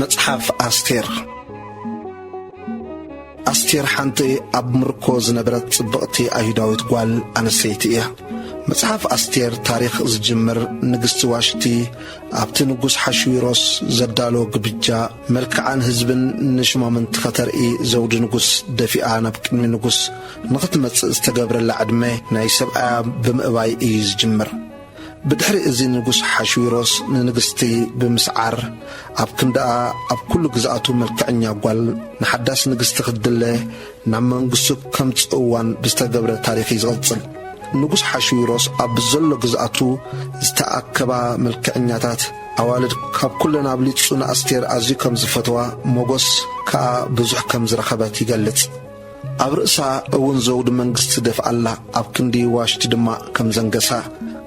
መጽሓፍ ኣስቴር። ኣስቴር ሓንቲ ኣብ ምርኮ ዝነበረት ጽብቕቲ ኣይሁዳዊት ጓል ኣንስተይቲ እያ። መጽሓፍ ኣስቴር ታሪኽ ዝጅምር ንግስቲ ዋሽቲ ኣብቲ ንጉስ ሓሽዊሮስ ዘዳሎ ግብጃ መልክዓን ህዝብን ንሽማምንቲ ከተርኢ ዘውዲ ንጉስ ደፊኣ ናብ ቅድሚ ንጉስ ንኽትመጽእ ዝተገብረላ ዕድመ ናይ ሰብኣያ ብምእባይ እዩ ዝጅምር። ብድሕሪ እዚ ንጉስ ሓሽዊሮስ ንንግስቲ ብምስዓር ኣብ ክንዳኣ ኣብ ኩሉ ግዝኣቱ መልክዐኛ ጓል ንሓዳስ ንግስቲ ክትድለ ናብ መንግስቱ ከምጽእዋን ብዝተገብረ ታሪኽ እዩ ዝቕጽል። ንጉስ ሓሽዊሮስ ኣብ ዘሎ ግዝኣቱ ዝተኣከባ መልክዐኛታት ኣዋልድ ካብ ኩለን ኣብሊጹ ንኣስቴር ኣዝዩ ከም ዝፈትዋ፣ ሞጎስ ከኣ ብዙሕ ከም ዝረኸበት ይገልጽ። ኣብ ርእሳ እውን ዘውዲ መንግስቲ ደፍኣላ፣ ኣብ ክንዲ ዋሽቲ ድማ ከም ዘንገሳ።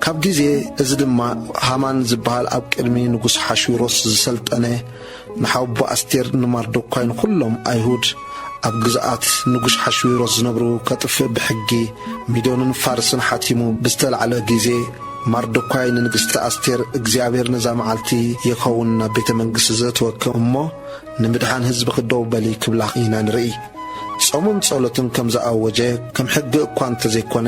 ካብ ግዜ እዚ ድማ ሃማን ዝበሃል ኣብ ቅድሚ ንጉስ ሓሽዊሮስ ዝሰልጠነ ንሓወቦ ኣስቴር ንማርዶኳይ ንኹሎም ኣይሁድ ኣብ ግዝኣት ንጉስ ሓሽዊሮስ ዝነብሩ ከጥፍእ ብሕጊ ሚዶንን ፋርስን ሓቲሙ ብዝተላዕለ ግዜ፣ ማርዶኳይ ንንግስቲ ኣስቴር እግዚኣብሔር ነዛ መዓልቲ የኸውን ናብ ቤተ መንግስቲ ዘእትወኪ እሞ ንምድሓን ህዝቢ ክደው በሊ ክብላ ኢና ንርኢ። ጾምን ጸሎትን ከም ዝኣወጀ ከም ሕጊ እኳ እንተዘይኮነ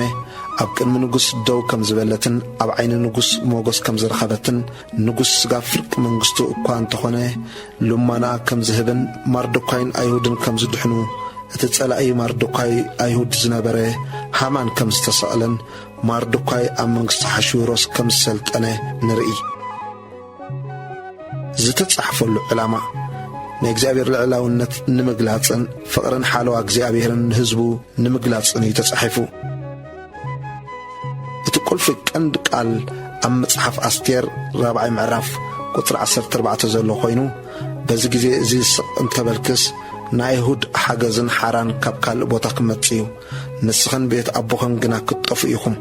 ኣብ ቅድሚ ንጉስ ደው ከም ዝበለትን ኣብ ዓይኒ ንጉስ ሞገስ ከም ዝረኸበትን ንጉስ ስጋብ ፍርቂ መንግስቱ እኳ እንተኾነ ልማና ከም ዝህብን ማርዶኳይን ኣይሁድን ከም ዝድሕኑ እቲ ጸላኢ ማርዶኳይ ኣይሁድ ዝነበረ ሃማን ከም ዝተሰቕለን ማርዶኳይ ኣብ መንግስቲ ሓሽዊሮስ ከም ዝሰልጠነ ንርኢ። ዝተጻሕፈሉ ዕላማ ንእግዚኣብሔር ልዕላውነት ንምግላጽን ፍቕርን ሓለዋ እግዚኣብሔርን ንህዝቡ ንምግላጽን እዩ ተጻሒፉ። እቲ ቁልፊ ቀንዲ ቃል ኣብ መጽሓፍ ኣስቴር ራብዓይ ምዕራፍ ቁጽሪ ዓሰርተ ኣርባዕተ ዘሎ ኮይኑ፣ በዚ ግዜ እዚ ስቕ እንተበልክስ ንኣይሁድ ሓገዝን ሓራን ካብ ካልእ ቦታ ክመጽእ እዩ፣ ንስኽን ቤት ኣቦኽን ግና ክትጠፍኡ ኢኹም።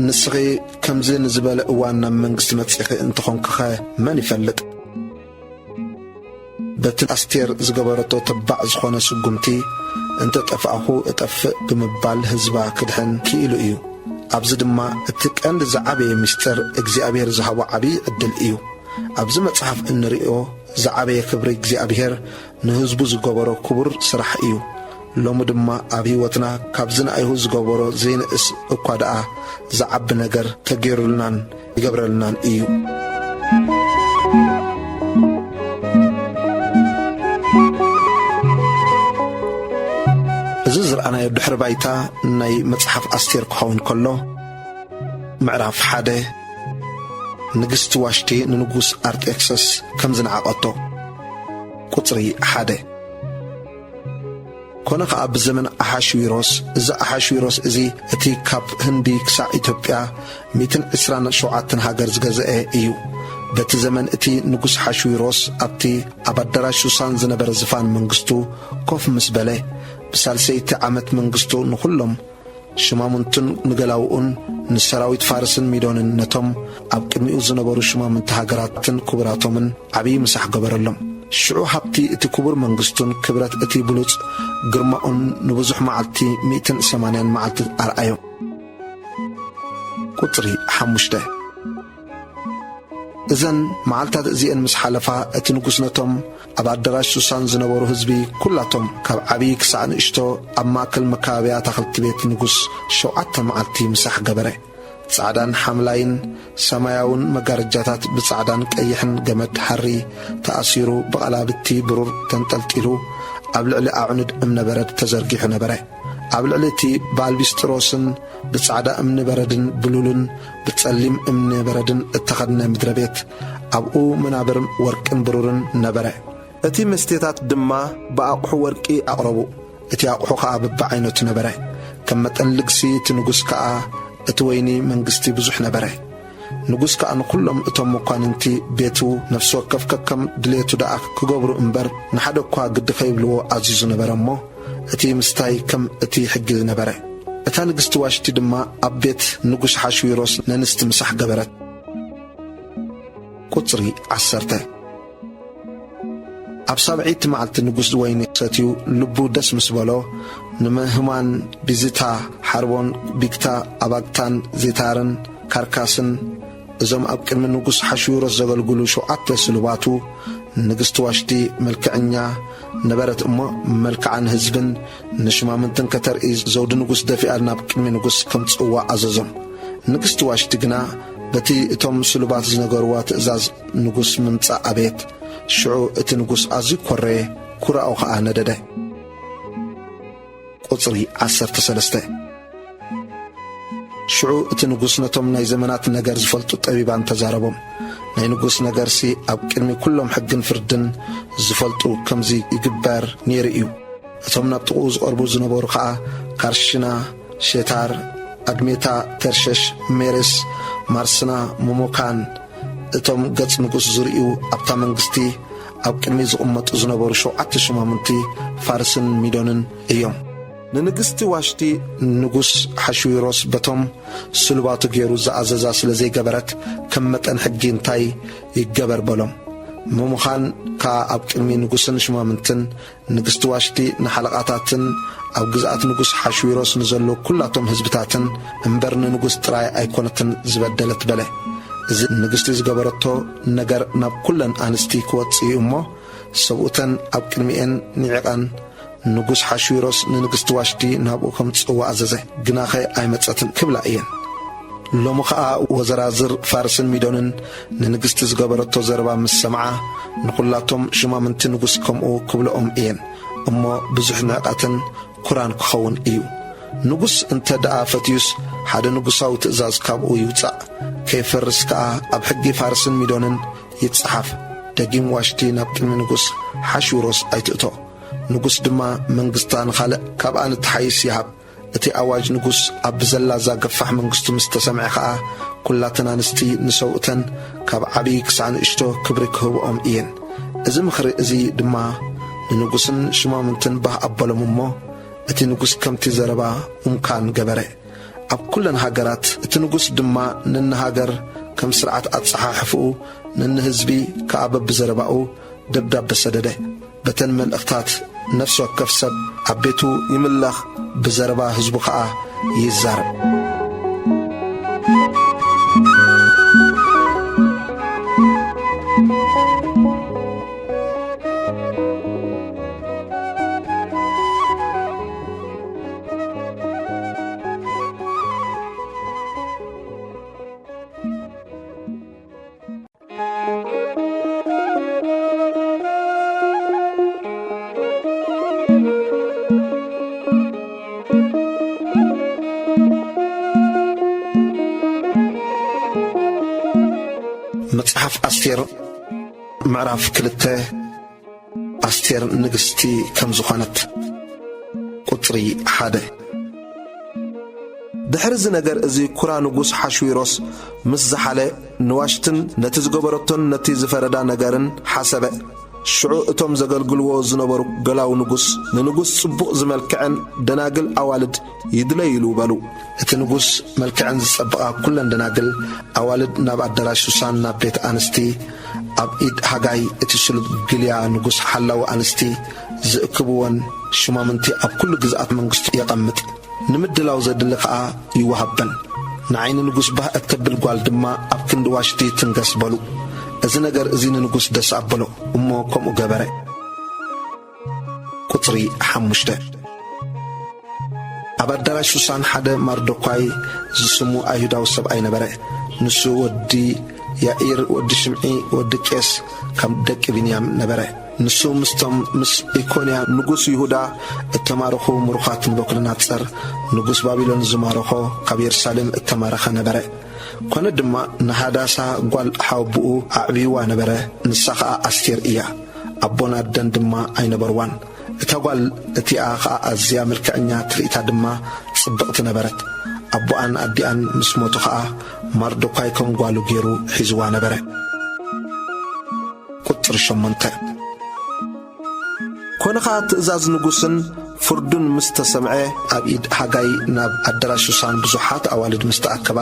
ንስኺ ከምዚ ንዝበለ እዋን ናብ መንግስቲ መጺኺ እንተኾንክኸ መን ይፈልጥ? በቲ ኣስቴር ዝገበረቶ ተባዕ ዝኾነ ስጉምቲ፣ "እንተ ጠፋእኹ እጠፍእ" ብምባል ህዝባ ክድሕን ክኢሉ እዩ። ኣብዚ ድማ እቲ ቀንዲ ዝዓበየ ምስጢር እግዚኣብሔር ዝሃቦ ዓብዪ ዕድል እዩ። ኣብዚ መጽሓፍ እንርእዮ ዝዓበየ ክብሪ እግዚኣብሔር ንህዝቡ ዝገበሮ ክቡር ስራሕ እዩ። ሎሚ ድማ ኣብ ህይወትና ካብዚ ንኣይሁድ ዝገበሮ ዘይንእስ እኳ ደኣ ዝዓቢ ነገር ተገይሩልናን ይገብረልናን እዩ። እዚ ዝረኣናዮ ድሕሪ ባይታ ናይ መጽሓፍ ኣስቴር ክኸውን ከሎ፣ ምዕራፍ ሓደ፣ ንግስቲ ዋሽቲ ንንጉስ ኣርጤክሰስ ከም ዝነዓቐቶ። ቁጽሪ ሓደ። ኮነ ኸኣ ብዘመን ኣሓሽዊሮስ፣ እዚ ኣሓሽዊሮስ እዚ እቲ ካብ ህንዲ ክሳዕ ኢትዮጵያ ሚእትን ዕስራን ሸውዓተን ሃገር ዝገዝአ እዩ። በቲ ዘመን እቲ ንጉስ ሓሽዊሮስ ኣብቲ ኣብ ኣዳራሽ ሱሳን ዝነበረ ዝፋን መንግስቱ ኮፍ ምስ በለ፣ ብሳልሰይቲ ዓመት መንግስቱ ንኹሎም ሽማሙንቱን ንገላውኡን ንሰራዊት ፋርስን ሚዶንን ነቶም ኣብ ቅድሚኡ ዝነበሩ ሽማምንቲ ሃገራትን ክቡራቶምን ዓብዪ ምሳሕ ገበረሎም። ሽዑ ሃብቲ እቲ ክቡር መንግስቱን ክብረት እቲ ብሉጽ ግርማኡን ንብዙሕ መዓልቲ ሚእትን ሰማንያን መዓልቲ ኣርኣዮም። ቁጽሪ ሓሙሽተ። እዘን መዓልታት እዚኤን ምስ ሓለፋ፣ እቲ ንጉስ ነቶም ኣብ ኣዳራሽ ሱሳን ዝነበሩ ህዝቢ ኩላቶም፣ ካብ ዓብዪ ክሳዕ ንእሽቶ፣ ኣብ ማእከል መካበብያ ኣታኽልቲ ቤት ንጉስ ሸውዓተ መዓልቲ ምሳሕ ገበረ። ጻዕዳን ሓምላይን ሰማያውን መጋረጃታት ብጻዕዳን ቀይሕን ገመድ ሃሪ ተኣሲሩ ብቐላብቲ ብሩር ተንጠልጢሉ ኣብ ልዕሊ ኣዕኑድ እምነበረድ ተዘርጊሑ ነበረ። ኣብ ልዕሊ እቲ ብኣልቢስጥሮስን ብጻዕዳ እምኒ በረድን ብሉልን ብጸሊም እምኒ በረድን እተኸድነ ምድረ ቤት፣ ኣብኡ መናብር ወርቅን ብሩርን ነበረ። እቲ መስተታት ድማ ብኣቑሑ ወርቂ ኣቕረቡ። እቲ ኣቑሑ ኸኣ በብዓይነቱ ነበረ። ከም መጠን ልግሲ እቲ ንጉስ ከኣ እቲ ወይኒ መንግስቲ ብዙሕ ነበረ። ንጉስ ከኣ ንኹሎም እቶም መኳንንቲ ቤቱ ነፍሲ ወከፍ ከከም ድሌቱ ደኣ ክገብሩ እምበር ንሓደ እኳ ግዲ ከይብልዎ ኣዚዙ ነበረ እሞ፣ እቲ ምስታይ ከም እቲ ሕጊ ነበረ። እታ ንግስቲ ዋሽቲ ድማ ኣብ ቤት ንጉስ ሓሽዊሮስ ነንስቲ ምሳሕ ገበረት። ቁጽሪ ዓሰርተ። ኣብ ሳብዐይቲ መዓልቲ ንጉስ ወይኒ ሰትዩ ልቡ ደስ ምስ በሎ፣ ንምህማን፣ ቢዝታ፣ ሓርቦን፣ ቢግታ፣ ኣባግታን፣ ዜታርን፣ ካርካስን፣ እዞም ኣብ ቅድሚ ንጉስ ሓሽዊሮስ ዘገልግሉ ሸውዓተ ስሉባቱ፣ ንግስቲ ዋሽቲ መልክዐኛ ነበረት እሞ፣ መልክዓ ንህዝብን ንሽማምንትን ከተርኢ ዘውዲ ንጉስ ደፊኣ ናብ ቅድሚ ንጉስ ከምጽእዋ ኣዘዞም። ንግስቲ ዋሽቲ ግና በቲ እቶም ስሉባት ዝነገርዋ ትእዛዝ ንጉስ ምምጻእ ኣበየት። ሽዑ እቲ ንጉስ ኣዝዩ ኮረየ፣ ኩራኡ ኸኣ ነደደ። ቁጽሪ ዓሰርተ ሰለስተ። ሽዑ እቲ ንጉስ ነቶም ናይ ዘመናት ነገር ዝፈልጡ ጠቢባን ተዛረቦም። ናይ ንጉስ ነገርሲ ኣብ ቅድሚ ኩሎም ሕግን ፍርድን ዝፈልጡ ከምዚ ይግበር ነይሩ እዩ። እቶም ናብ ጥቕኡ ዝቐርቡ ዝነበሩ ኸኣ ካርሽና፣ ሼታር፣ ኣድሜታ፣ ተርሸሽ፣ ሜሬስ፣ ማርስና፣ ሙሙካን፣ እቶም ገጽ ንጉስ ዝርእዩ ኣብታ መንግስቲ ኣብ ቅድሚ ዝቕመጡ ዝነበሩ ሸውዓተ ሹማምንቲ ፋርስን ሚዶንን እዮም። ንንግስቲ ዋሽቲ ንጉስ ሓሽዊሮስ በቶም ስሉባቱ ገይሩ ዝኣዘዛ ስለ ዘይገበረት፣ ከም መጠን ሕጊ እንታይ ይገበር በሎም። ምሙኻን ከኣ ኣብ ቅድሚ ንጉስን ሹማምንትን ንግስቲ ዋሽቲ ንሓለቓታትን ኣብ ግዝኣት ንጉስ ሓሽዊሮስ ንዘሎ ኩላቶም ህዝብታትን እምበር ንንጉስ ጥራይ ኣይኮነትን ዝበደለት በለ። እዚ ንግስቲ ዝገበረቶ ነገር ናብ ኩለን ኣንስቲ ክወጽእ እዩ እሞ፣ ሰብኡተን ኣብ ቅድሚኤን ንዒቐን፣ ንጉስ ሓሽዊሮስ ንንግስቲ ዋሽቲ ናብኡ ከምጽእዋ ኣዘዘ። ግናኸ ኣይመጸትን ክብላ እየን። ሎሚ ኸኣ ወዘራዝር ፋርስን ሚዶንን ንንግስቲ ዝገበረቶ ዘረባ ምስ ሰምዓ፣ ንኹላቶም ሽማምንቲ ንጉስ ከምኡ ክብልኦም እየን እሞ፣ ብዙሕ ንዕቀትን ኩራን ክኸውን እዩ። ንጉስ እንተ ደኣ ፈትዩስ፣ ሓደ ንጉሳዊ ትእዛዝ ካብኡ ይውጻእ፣ ከይፈርስ ከኣ ኣብ ሕጊ ፋርስን ሚዶንን ይጸሓፍ። ደጊም ዋሽቲ ናብ ቅድሚ ንጉስ ሓሽውሮስ ኣይትእቶ። ንጉስ ድማ መንግስታ ንኻልእ ካብኣ ንትሓይስ ይሃብ። እቲ ኣዋጅ ንጉስ ኣብ ብዘላ እዛ ገፋሕ መንግስቱ ምስ ተሰምዐ ኸኣ፣ ኩላተን ኣንስቲ ንሰብኡተን ካብ ዓብዪ ክሳዕ ንእሽቶ ክብሪ ክህብኦም እየን። እዚ ምኽሪ እዚ ድማ ንንጉስን ሽማምንትን ባህ ኣበሎም እሞ፣ እቲ ንጉስ ከምቲ ዘረባ ሙምካን ገበረ። ኣብ ኩለን ሃገራት እቲ ንጉስ ድማ ነንሃገር ከም ስርዓት ኣጸሓሕፍኡ፣ ነንህዝቢ ከኣ በብዘረባኡ ደብዳበ ሰደደ። በተን መልእኽታት ነፍሲ ወከፍ ሰብ ኣብ ቤቱ ይምለኽ፣ ብዘረባ ህዝቡ ኸኣ ይዛረብ። መጽሓፍ ኣስቴር ምዕራፍ ክልተ። ኣስቴር ንግስቲ ከም ዝኾነት። ቁጽሪ ሓደ። ድሕሪ እዚ ነገር እዚ ኩራ ንጉስ ሓሽዊሮስ ምስ ዝሓለ፣ ንዋሽትን ነቲ ዝገበረቶን ነቲ ዝፈረዳ ነገርን ሓሰበ። ሽዑ እቶም ዘገልግልዎ ዝነበሩ ገላው ንጉስ፣ ንንጉስ ጽቡቕ ዝመልክዐን ደናግል ኣዋልድ ይድለይሉ በሉ። እቲ ንጉስ መልክዐን ዝጸብቓ ኩለን ደናግል ኣዋልድ ናብ ኣዳራሽ ሱሳን ናብ ቤት ኣንስቲ፣ ኣብ ኢድ ሃጋይ እቲ ስሉብ ግልያ ንጉስ ሓላዊ ኣንስቲ ዝእክብወን ሽማምንቲ ኣብ ኩሉ ግዝኣት መንግስቱ የቐምጥ። ንምድላው ዘድሊ ኸኣ ይወሃበን። ንዓይኒ ንጉስ ባህ እተብል ጓል ድማ ኣብ ክንዲ ዋሽቲ ትንገስ በሉ። እዚ ነገር እዚ ንንጉስ ደስ ኣበሎ፣ እሞ ከምኡ ገበረ። ቁጽሪ ሓሙሽተ። ኣብ ኣዳራሽ ሱሳን ሓደ ማርዶኳይ ዝስሙ ኣይሁዳዊ ሰብኣይ ነበረ። ንሱ ወዲ ያኢር፣ ወዲ ሽምዒ፣ ወዲ ቄስ፣ ካብ ደቂ ብንያም ነበረ። ንሱ ምስቶም ምስ ኢኮንያ ንጉስ ይሁዳ እተማረኹ ምሩኻት ንበኩደነጸር ንጉስ ባቢሎን ዝማረኾ ካብ የሩሳሌም እተማረኸ ነበረ። ኮነ ድማ ንሃዳሳ ጓል ሓወቦኡ ኣዕብይዋ ነበረ፣ ንሳ ኸኣ ኣስቴር እያ። ኣቦን ኣደን ድማ ኣይነበርዋን። እታ ጓል እቲኣ ኸኣ ኣዝያ መልክዐኛ፣ ትርኢታ ድማ ጽብቕቲ ነበረት። ኣቦኣን ኣዲኣን ምስ ሞቱ ኸኣ ማርዶኳይ ከም ጓሉ ገይሩ ሒዝዋ ነበረ። ቁጽሪ ሸሞንተ። ኮነ ኸኣ ትእዛዝ ንጉስን ፍርዱን ምስ ተሰምዐ፣ ኣብ ኢድ ሃጋይ ናብ ኣዳራሽ ሱሳን ብዙሓት ኣዋልድ ምስ ተኣከባ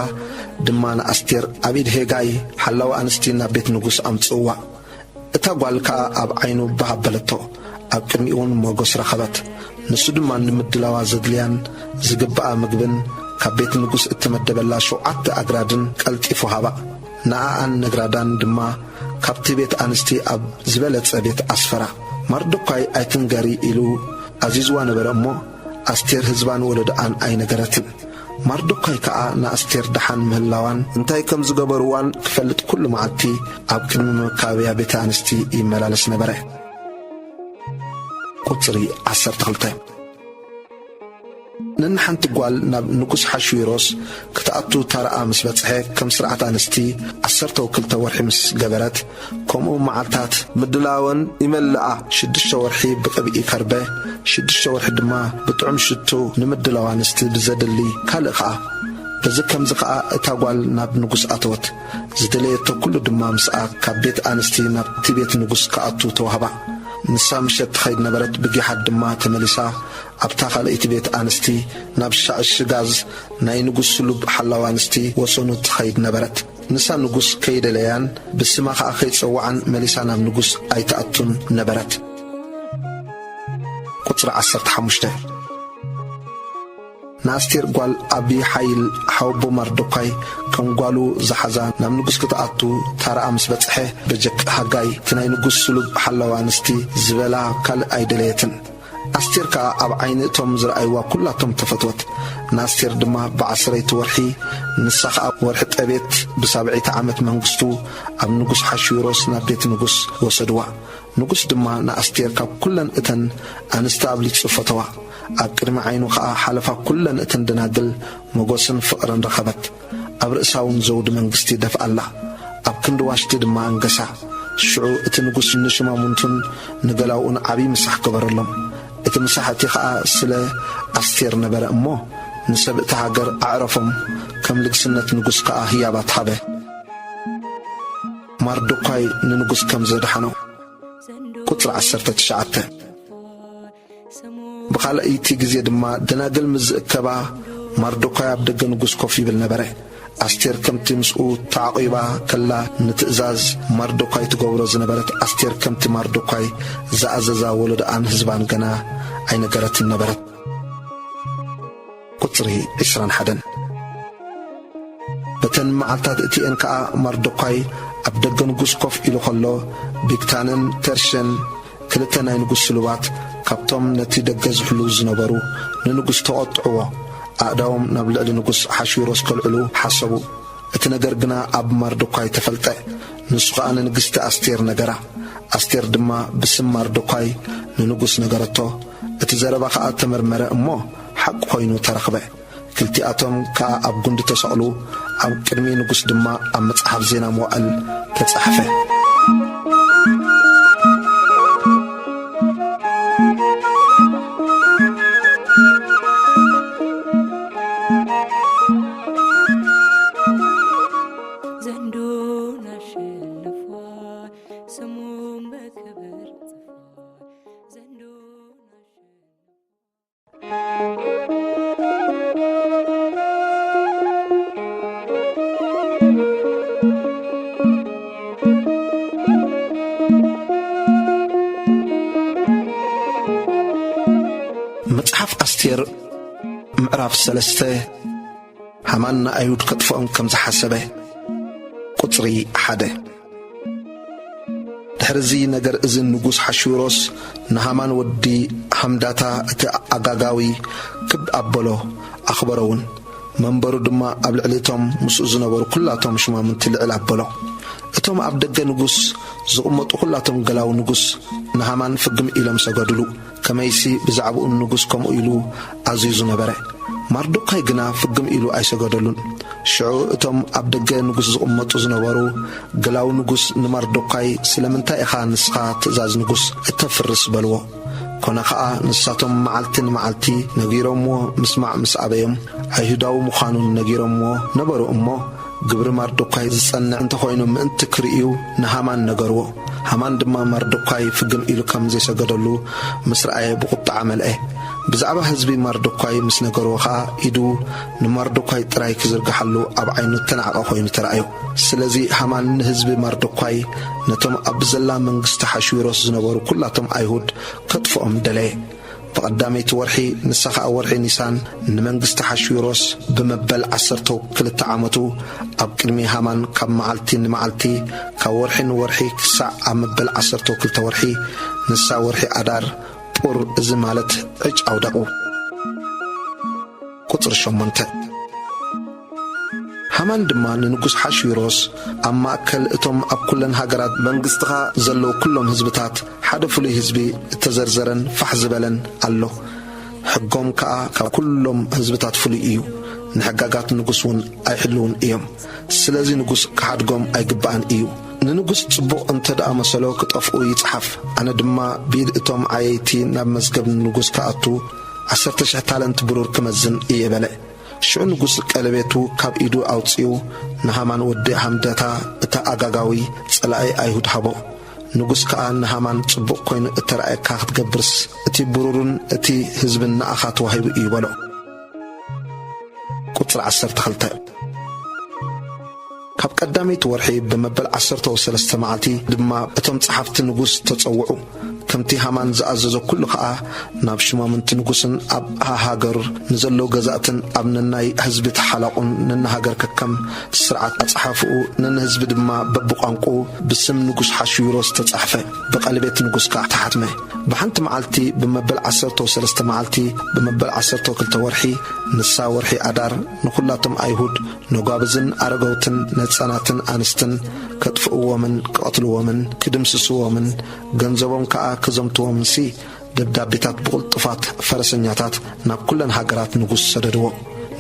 ድማ ንኣስቴር ኣብ ኢድ ሄጋይ ሓላዊ ኣንስቲ ናብ ቤት ንጉስ ኣምጽእዋ። እታ ጓል ከኣ ኣብ ዓይኑ ባህ ኣበለቶ፣ ኣብ ቅድሚኡ እውን ሞገስ ረኸበት። ንሱ ድማ ንምድላዋ ዘድልያን ዝግብኣ ምግብን ካብ ቤት ንጉስ እተመደበላ ሸውዓተ ኣግራድን ቀልጢፉ ሃባ። ንኣኣን ነግራዳን ድማ ካብቲ ቤት ኣንስቲ ኣብ ዝበለጸ ቤት ኣስፈራ። ማርዶኳይ ኣይትንገሪ ኢሉ ኣዚዝዋ ነበረ እሞ፣ ኣስቴር ህዝባን ወለዶኣን ኣይነገረትን። ማርዶኳይ ከኣ ንኣስቴር ደሓን ምህላዋን እንታይ ከም ዝገበርዋን ክፈልጥ ኩሉ መዓልቲ ኣብ ቅድሚ መካበብያ ቤት ኣንስቲ ይመላለስ ነበረ። ቁጽሪ ዓሰርተ ክልተ። ነንሓንቲ ጓል ናብ ንጉስ ሓሽዊሮስ ክትኣቱ ታራኣ ምስ በጽሐ፣ ከም ስርዓት ኣንስቲ ዓሰርተ ክልተ ወርሒ ምስ ገበረት፣ ከምኡ መዓልታት ምድላወን ይመልኣ። ሽዱሽተ ወርሒ ብቅብኢ ከርበ፣ ሽዱሽተ ወርሒ ድማ ብጥዑም ሽቱ ንምድላው ኣንስቲ ብዘድሊ ካልእ ኸኣ። በዚ ከምዚ ኸኣ እታ ጓል ናብ ንጉስ ኣተወት። ዝደለየቶ ኩሉ ድማ ምስኣ ካብ ቤት ኣንስቲ ናብቲ ቤት ንጉስ ክኣቱ ተዋህባ። ንሳ ምሸት ትኸይድ ነበረት፣ ብጊሓት ድማ ተመሊሳ ኣብታ ካልኣይቲ ቤት ኣንስቲ ናብ ሻዕሽጋዝ ናይ ንጉስ ስሉብ ሓላው ኣንስቲ ወሰኑ ትኸይድ ነበረት። ንሳ ንጉስ ከይደለያን ብስማ ኸኣ ከይጸውዓን መሊሳ ናብ ንጉስ ኣይትኣቱን ነበረት። ቁጽሪ ዓሰርተ ሓሙሽተ። ንኣስቴር ጓል ኣቢሓይል ሓወቦ ማርዶኳይ ከም ጓሉ ዝሓዛ ናብ ንጉስ ክትኣቱ ታራኣ ምስ በጽሐ፣ በጀክ ሃጋይ እቲ ናይ ንጉስ ስሉብ ሓላው ኣንስቲ ዝበላ ካልእ ኣይደለየትን። ኣስቴር ከኣ ኣብ ዓይኒ እቶም ዝረኣይዋ ኩላቶም ተፈትወት። ንኣስቴር ድማ ብዓሰርተይቲ ወርሒ፣ ንሳ ኸኣ ወርሒ ጠቤት ብሳብዐይቲ ዓመት መንግስቱ ኣብ ንጉስ ሓሽዊሮስ ናብ ቤት ንጉስ ወሰድዋ። ንጉስ ድማ ንኣስቴር ካብ ኩለን እተን ኣንስቲ ኣብሊጹ ፈተዋ። ኣብ ቅድሚ ዓይኑ ኸኣ ሓለፋ ኩለን እተን ደናግል ሞገስን ፍቕርን ረኸበት። ኣብ ርእሳ እውን ዘውዲ መንግስቲ ደፍኣላ። ኣብ ክንዲ ዋሽቲ ድማ ኣንገሳ። ሽዑ እቲ ንጉስ ንሽማሙንቱን ንገላውኡን ዓብዪ ምሳሕ ገበረሎም። እቲ ምሳሕ እቲ ኸኣ ስለ ኣስቴር ነበረ እሞ፣ ንሰብ እታ ሃገር ኣዕረፎም፣ ከም ልግስነት ንጉስ ከኣ ህያባት ሃበ። ማርዶኳይ ንንጉስ ከም ዘድሓኖ። ቁጽሪ ዓሰርተ ትሽዓተ። ብኻልኣይቲ ግዜ ድማ ደናግል ምስ ዝእከባ፣ ማርዶኳይ ኣብ ደገ ንጉስ ኮፍ ይብል ነበረ። ኣስቴር ከምቲ ምስኡ ተዓቂባ ከላ ንትእዛዝ ማርዶኳይ ትገብሮ ዝነበረት፣ ኣስቴር ከምቲ ማርዶኳይ ዝኣዘዛ ወለዶኣን ህዝባን ገና ኣይነገረትን ነበረት። ቁጽሪ ዕስራን ሓደን። በተን መዓልታት እቲኤን ከኣ ማርዶኳይ ኣብ ደገ ንጉስ ኮፍ ኢሉ ኸሎ፣ ቢግታንን ተርሸን ክልተ ናይ ንጉስ ስሉባት ካብቶም ነቲ ደገ ዝሕልዉ ዝነበሩ ንንጉስ ተቖጥዕዎ፣ ኣእዳዎም ናብ ልዕሊ ንጉስ ኣሕሽዊሮስ ከልዕሉ ሓሰቡ። እቲ ነገር ግና ኣብ ማርዶኳይ ተፈልጠ። ንሱ ኸኣ ንንግስቲ ኣስቴር ነገራ። ኣስቴር ድማ ብስም ማርዶኳይ ንንጉስ ነገረቶ። እቲ ዘረባ ኸኣ ተመርመረ እሞ ሓቂ ኾይኑ ተረኽበ። ክልቲኣቶም ከኣ ኣብ ጉንዲ ተሰቕሉ፣ ኣብ ቅድሚ ንጉስ ድማ ኣብ መጽሓፍ ዜና መዋእል ተጻሕፈ። ዘንዱን ኣሸንፏል፣ ስሙም በክብር ጽፏል። ዘንዱን ኣሸንፏል። መጽሓፍ ኣስቴር ምዕራፍ ሰለስተ። ሃማን ንኣይሁድ ከጥፍኦም ከም ዝሓሰበ። ቁጽሪ ሓደ። ድሕሪ እዚ ነገር እዚ ንጉስ ሓሽዊሮስ ንሃማን ወዲ ሃምዳታ እቲ ኣጋጋዊ ክብ ኣበሎ፣ ኣኽበሮ እውን። መንበሩ ድማ ኣብ ልዕሊ እቶም ምስኡ ዝነበሩ ኩላቶም ሽማምንቲ ልዕል ኣበሎ። እቶም ኣብ ደገ ንጉስ ዝቕመጡ ኩላቶም ገላው ንጉስ ንሃማን ፍግም ኢሎም ሰገዱሉ። ከመይሲ ብዛዕባኡ ንጉስ ከምኡ ኢሉ ኣዚዙ ነበረ። ማርዶካይ ግና ፍግም ኢሉ ኣይሰገደሉን። ሽዑ እቶም ኣብ ደገ ንጉስ ዝቕመጡ ዝነበሩ ገላው ንጉስ ንማርዶካይ፣ "ስለምንታይ ኢኻ ንስኻ ትእዛዝ ንጉስ እተፍርስ?" በልዎ። ኮነ ኸኣ ንሳቶም መዓልቲ ንመዓልቲ ነጊሮምዎ ምስማዕ ምስ ኣበዮም፣ ኣይሁዳዊ ምዃኑን ነጊሮምዎ ነበሩ እሞ፣ ግብሪ ማርዶካይ ዝጸንዕ እንተኾይኑ ምእንቲ ክርእዩ ንሃማን ነገርዎ። ሃማን ድማ ማርዶካይ ፍግም ኢሉ ከም ዘይሰገደሉ ምስ ረኣየ ብቑጥዓ መልአ። ብዛዕባ ህዝቢ ማርዶካይ ምስ ነገርዎ ኸኣ ኢዱ ንማርዶካይ ጥራይ ክዝርግሓሉ ኣብ ዓይኑ እተናዕቐ ኮይኑ ተራእዮ። ስለዚ ሃማን ንህዝቢ ማርዶካይ ነቶም ኣብ ዘላ መንግስቲ ሓሽዊሮስ ዝነበሩ ኩላቶም ኣይሁድ ከጥፍኦም ደለየ። ብቐዳመይቲ ወርሒ፣ ንሳ ኸኣ ወርሒ ኒሳን፣ ንመንግስቲ ሓሽዊሮስ ብመበል ዓሰርተ ክልተ ዓመቱ፣ ኣብ ቅድሚ ሃማን ካብ መዓልቲ ንመዓልቲ፣ ካብ ወርሒ ንወርሒ ክሳዕ ኣብ መበል ዓሰርተ ክልተ ወርሒ፣ ንሳ ወርሒ ኣዳር፣ ጡር፣ እዚ ማለት ዕጭ ኣውደቑ። ቁጽሪ ሸሞንተ። ሃማን ድማ ንንጉስ ሓሽዊሮስ፣ ኣብ ማእከል እቶም ኣብ ኩለን ሃገራት መንግስትኻ ዘለዉ ኩሎም ህዝብታት ሓደ ፍሉይ ህዝቢ እተዘርዘረን ፋሕ ዝበለን ኣሎ። ሕጎም ከኣ ካብ ኩሎም ህዝብታት ፍሉይ እዩ። ንሕጋጋት ንጉስ እውን ኣይሕልውን እዮም። ስለዚ ንጉስ ክሓድጎም ኣይግባእን እዩ። ንንጉስ ጽቡቕ እንተ ደኣ መሰሎ ክጠፍኡ ይጽሓፍ። ኣነ ድማ ብኢድ እቶም ዓየይቲ ናብ መዝገብ ንጉስ ክኣቱ ዓሰርተ ሽሕ ታለንት ብሩር ክመዝን እየ በለ። ሽዑ ንጉስ ቀለቤቱ ካብ ኢዱ ኣውጺኡ ንሃማን ወዲ ሃምዳታ እታ ኣጋጋዊ ጸላኢ ኣይሁድ ሃቦ። ንጉስ ከኣ ንሃማን ጽቡቕ ኮይኑ እተራእየካ ክትገብርስ እቲ ብሩርን እቲ ህዝብን ንኣኻ ተዋሂቡ እዩ በሎ። ቁጽሪ ዓሰርተ ክልተ። ካብ ቀዳመይቲ ወርሒ ብመበል ዓሰርተ ወሰለስተ መዓልቲ ድማ እቶም ጸሓፍቲ ንጉስ ተጸውዑ። ከምቲ ሃማን ዝኣዘዞ ኩሉ ኸኣ ናብ ሽማምንቲ ንጉስን ኣብ ሃሃገር ንዘለዉ ገዛእትን ኣብ ነናይ ህዝቢ ተሓላቑን ነንሃገር ከከም ስርዓት ኣጽሓፍኡ ነንህዝቢ ድማ በብቋንቁ ብስም ንጉስ ሓሽዊሮስ ተጻሕፈ። ብቐልቤት ንጉስ ከኣ ተሓትመ። ብሓንቲ መዓልቲ ብመበል ዓሰርተ ወሰለስተ መዓልቲ ብመበል ዓሰርተ ክልተ ወርሒ ንሳ ወርሒ ኣዳር ንኹላቶም ኣይሁድ ነጓብዝን ኣረገውትን ነጸናትን ኣንስትን ከጥፍእዎምን ክቐትልዎምን ክድምስስዎምን ገንዘቦም ከኣ ክዘምትዎምንሲ ደብዳቤታት ብቕልጡፋት ፈረሰኛታት ናብ ኩለን ሃገራት ንጉስ ሰደድዎ።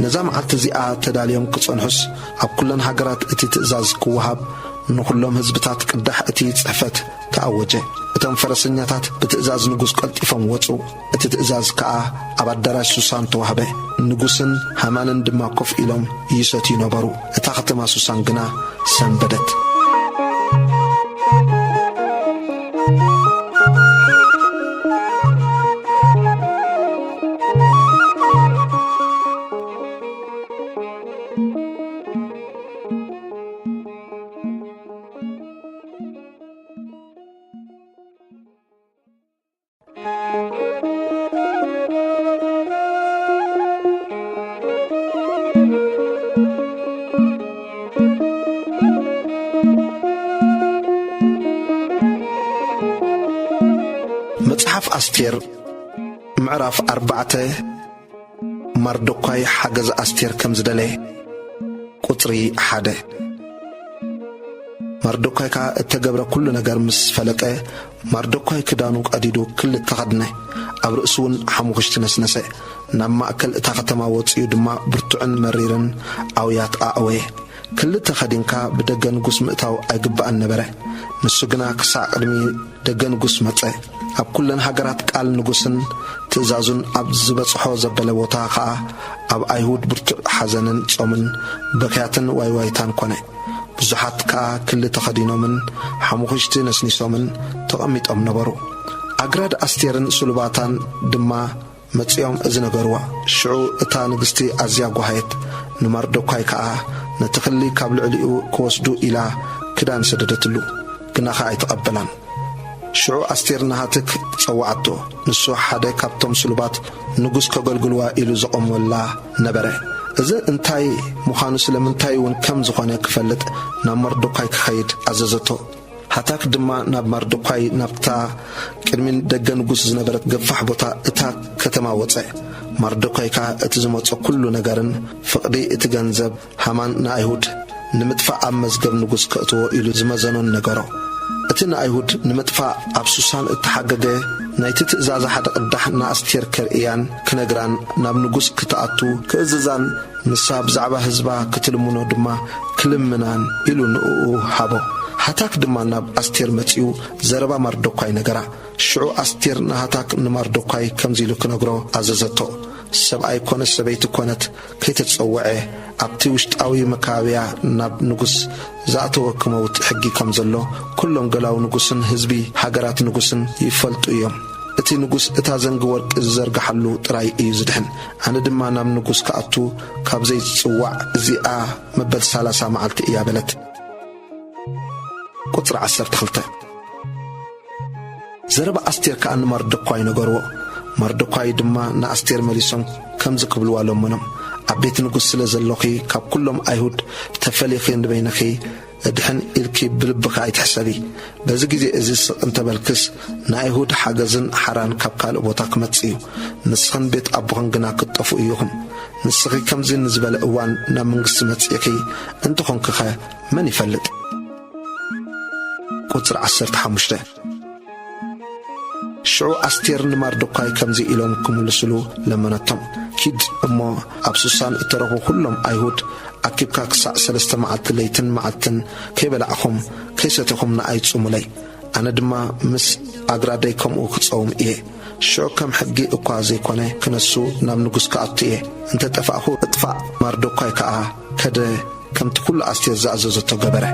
ነዛ መዓልቲ እዚኣ ተዳልዮም ክጸንሑስ ኣብ ኩለን ሃገራት እቲ ትእዛዝ ክወሃብ ንኹሎም ህዝብታት ቅዳሕ እቲ ጽሕፈት ተኣወጀ። እቶም ፈረሰኛታት ብትእዛዝ ንጉስ ቀልጢፎም ወጹ። እቲ ትእዛዝ ከኣ ኣብ ኣዳራሽ ሱሳን ተዋህበ። ንጉስን ሃማንን ድማ ኮፍ ኢሎም ይሰትዩ ነበሩ። እታ ከተማ ሱሳን ግና ሰንበደት። መጽሓፍ ኣስቴር ምዕራፍ ኣርባዕተ። ማርዶኳይ ሓገዝ ኣስቴር ከም ዝደለየ። ቁጽሪ ሓደ። ማርዶኳይ ከኣ እተገብረ ኩሉ ነገር ምስ ፈለጠ፣ ማርዶኳይ ክዳኑ ቀዲዱ ክልተ ኸድነ፣ ኣብ ርእሱ እውን ሓሙኽሽቲ ነስነሰ። ናብ ማእከል እታ ኸተማ ወጺኡ ድማ ብርቱዕን መሪርን ኣውያት ኣእወየ። ክልተ ኸዲንካ ብደገ ንጉስ ምእታው ኣይግባእን ነበረ። ንሱ ግና ክሳዕ ቅድሚ ደገ ንጉስ መጸ። ኣብ ኩለን ሃገራት ቃል ንጉስን ትእዛዙን ኣብ ዝበጽሖ ዘበለ ቦታ ኸኣ ኣብ ኣይሁድ ብርቱዕ ሓዘንን ጾምን በክያትን ዋይዋይታን ኮነ። ብዙሓት ከኣ ክሊ ተኸዲኖምን ሓሙኽሽቲ ነስኒሶምን ተቐሚጦም ነበሩ። ኣግራድ ኣስቴርን ስሉባታን ድማ መጺኦም እዚ ነገርዋ። ሽዑ እታ ንግስቲ ኣዝያ ጓሃየት፣ ንማርዶኳይ ከኣ ነቲ ክሊ ካብ ልዕሊኡ ክወስዱ ኢላ ክዳን ሰደደትሉ። ግናኸ ኣይተቐበላን። ሽዑ ኣስቴር ንሃትክ ጸውዓቶ። ንሱ ሓደ ካብቶም ስሉባት ንጉስ ከገልግልዋ ኢሉ ዘቖመላ ነበረ። እዚ እንታይ ምዃኑ ስለምንታይ እውን ከም ዝኾነ ክፈልጥ ናብ ማርዶኳይ ክኸይድ ኣዘዘቶ። ሃታክ ድማ ናብ ማርዶኳይ ናብታ ቅድሚ ደገ ንጉስ ዝነበረት ገፋሕ ቦታ እታ ከተማ ወጸ። ማርዶኳይ ከኣ እቲ ዝመጾ ኩሉ ነገርን ፍቕዲ እቲ ገንዘብ ሃማን ንኣይሁድ ንምጥፋእ ኣብ መዝገብ ንጉስ ከእትዎ ኢሉ ዝመዘኖን ነገሮ። እቲ ንኣይሁድ ንምጥፋእ ኣብ ሱሳን እተሓገገ ናይቲ ትእዛዝ ሓደ ቅዳሕ ንኣስቴር ከርእያን ክነግራን ናብ ንጉስ ክትኣቱ ክእዝዛን ንሳ ብዛዕባ ህዝባ ክትልምኖ ድማ ክልምናን ኢሉ ንእኡ ሃቦ። ሃታክ ድማ ናብ ኣስቴር መጺኡ ዘረባ ማርዶኳይ ነገራ። ሽዑ ኣስቴር ንሃታክ ንማርዶኳይ ከምዚ ኢሉ ክነግሮ ኣዘዘቶ። ሰብኣይ ኮነ ሰበይቲ ኮነት ከይተጸውዐ ኣብቲ ውሽጣዊ መካብያ ናብ ንጉስ ዝኣተወ ክመውት ሕጊ ከም ዘሎ ኩሎም ገላው ንጉስን ህዝቢ ሃገራት ንጉስን ይፈልጡ እዮም። እቲ ንጉስ እታ ዘንጊ ወርቂ ዝዘርግሓሉ ጥራይ እዩ ዝድሕን። ኣነ ድማ ናብ ንጉስ ክኣቱ ካብ ዘይጽዋዕ እዚኣ መበል ሰላሳ መዓልቲ እያ በለት። ቁጽሪ ዓሰርተ ክልተ። ዘረባ ኣስቴር ከኣ ንማርዶኳይ ነገርዎ። መርዶካይ ድማ ንኣስቴር መሊሶም ከምዚ ክብልዋ ለመኖም፣ ኣብ ቤት ንጉስ ስለ ዘሎኺ ካብ ኩሎም ኣይሁድ ተፈሊኺ ንበይንኺ እድሕን ኢልኪ ብልብኺ ኣይትሕሰቢ። በዚ ግዜ እዚ ስቕ እንተበልክስ ንኣይሁድ ሓገዝን ሓራን ካብ ካልእ ቦታ ክመጽእ እዩ። ንስኽን ቤት ኣቦኽን ግና ክትጠፍኡ ኢኹም። ንስኺ ከምዚ ንዝበለ እዋን ናብ መንግስቲ መጺእኺ እንተኾንክኸ መን ይፈልጥ? ቁጽሪ ዓሰርተ ሓሙሽተ። ሽዑ ኣስቴር ንማርዶካይ ከምዚ ኢሎም ክምልስሉ ለመነቶም፣ ኪድ እሞ ኣብ ሱሳን እተረፉ ኩሎም ኣይሁድ ኣኪብካ ክሳዕ ሰለስተ መዓልቲ ለይትን መዓልትን ከይበላዕኹም ከይሰተኹም ንኣይ ጽሙለይ። ኣነ ድማ ምስ ኣግራደይ ከምኡ ክጸውም እየ። ሽዑ ከም ሕጊ እኳ ዘይኮነ ክነሱ ናብ ንጉስ ክኣቱ እየ። እንተ ጠፋእኹ እጥፋእ፣ ማርዶካይ ከኣ ከደ፣ ከምቲ ኩሉ ኣስቴር ዝኣዘዘቶ ገበረ።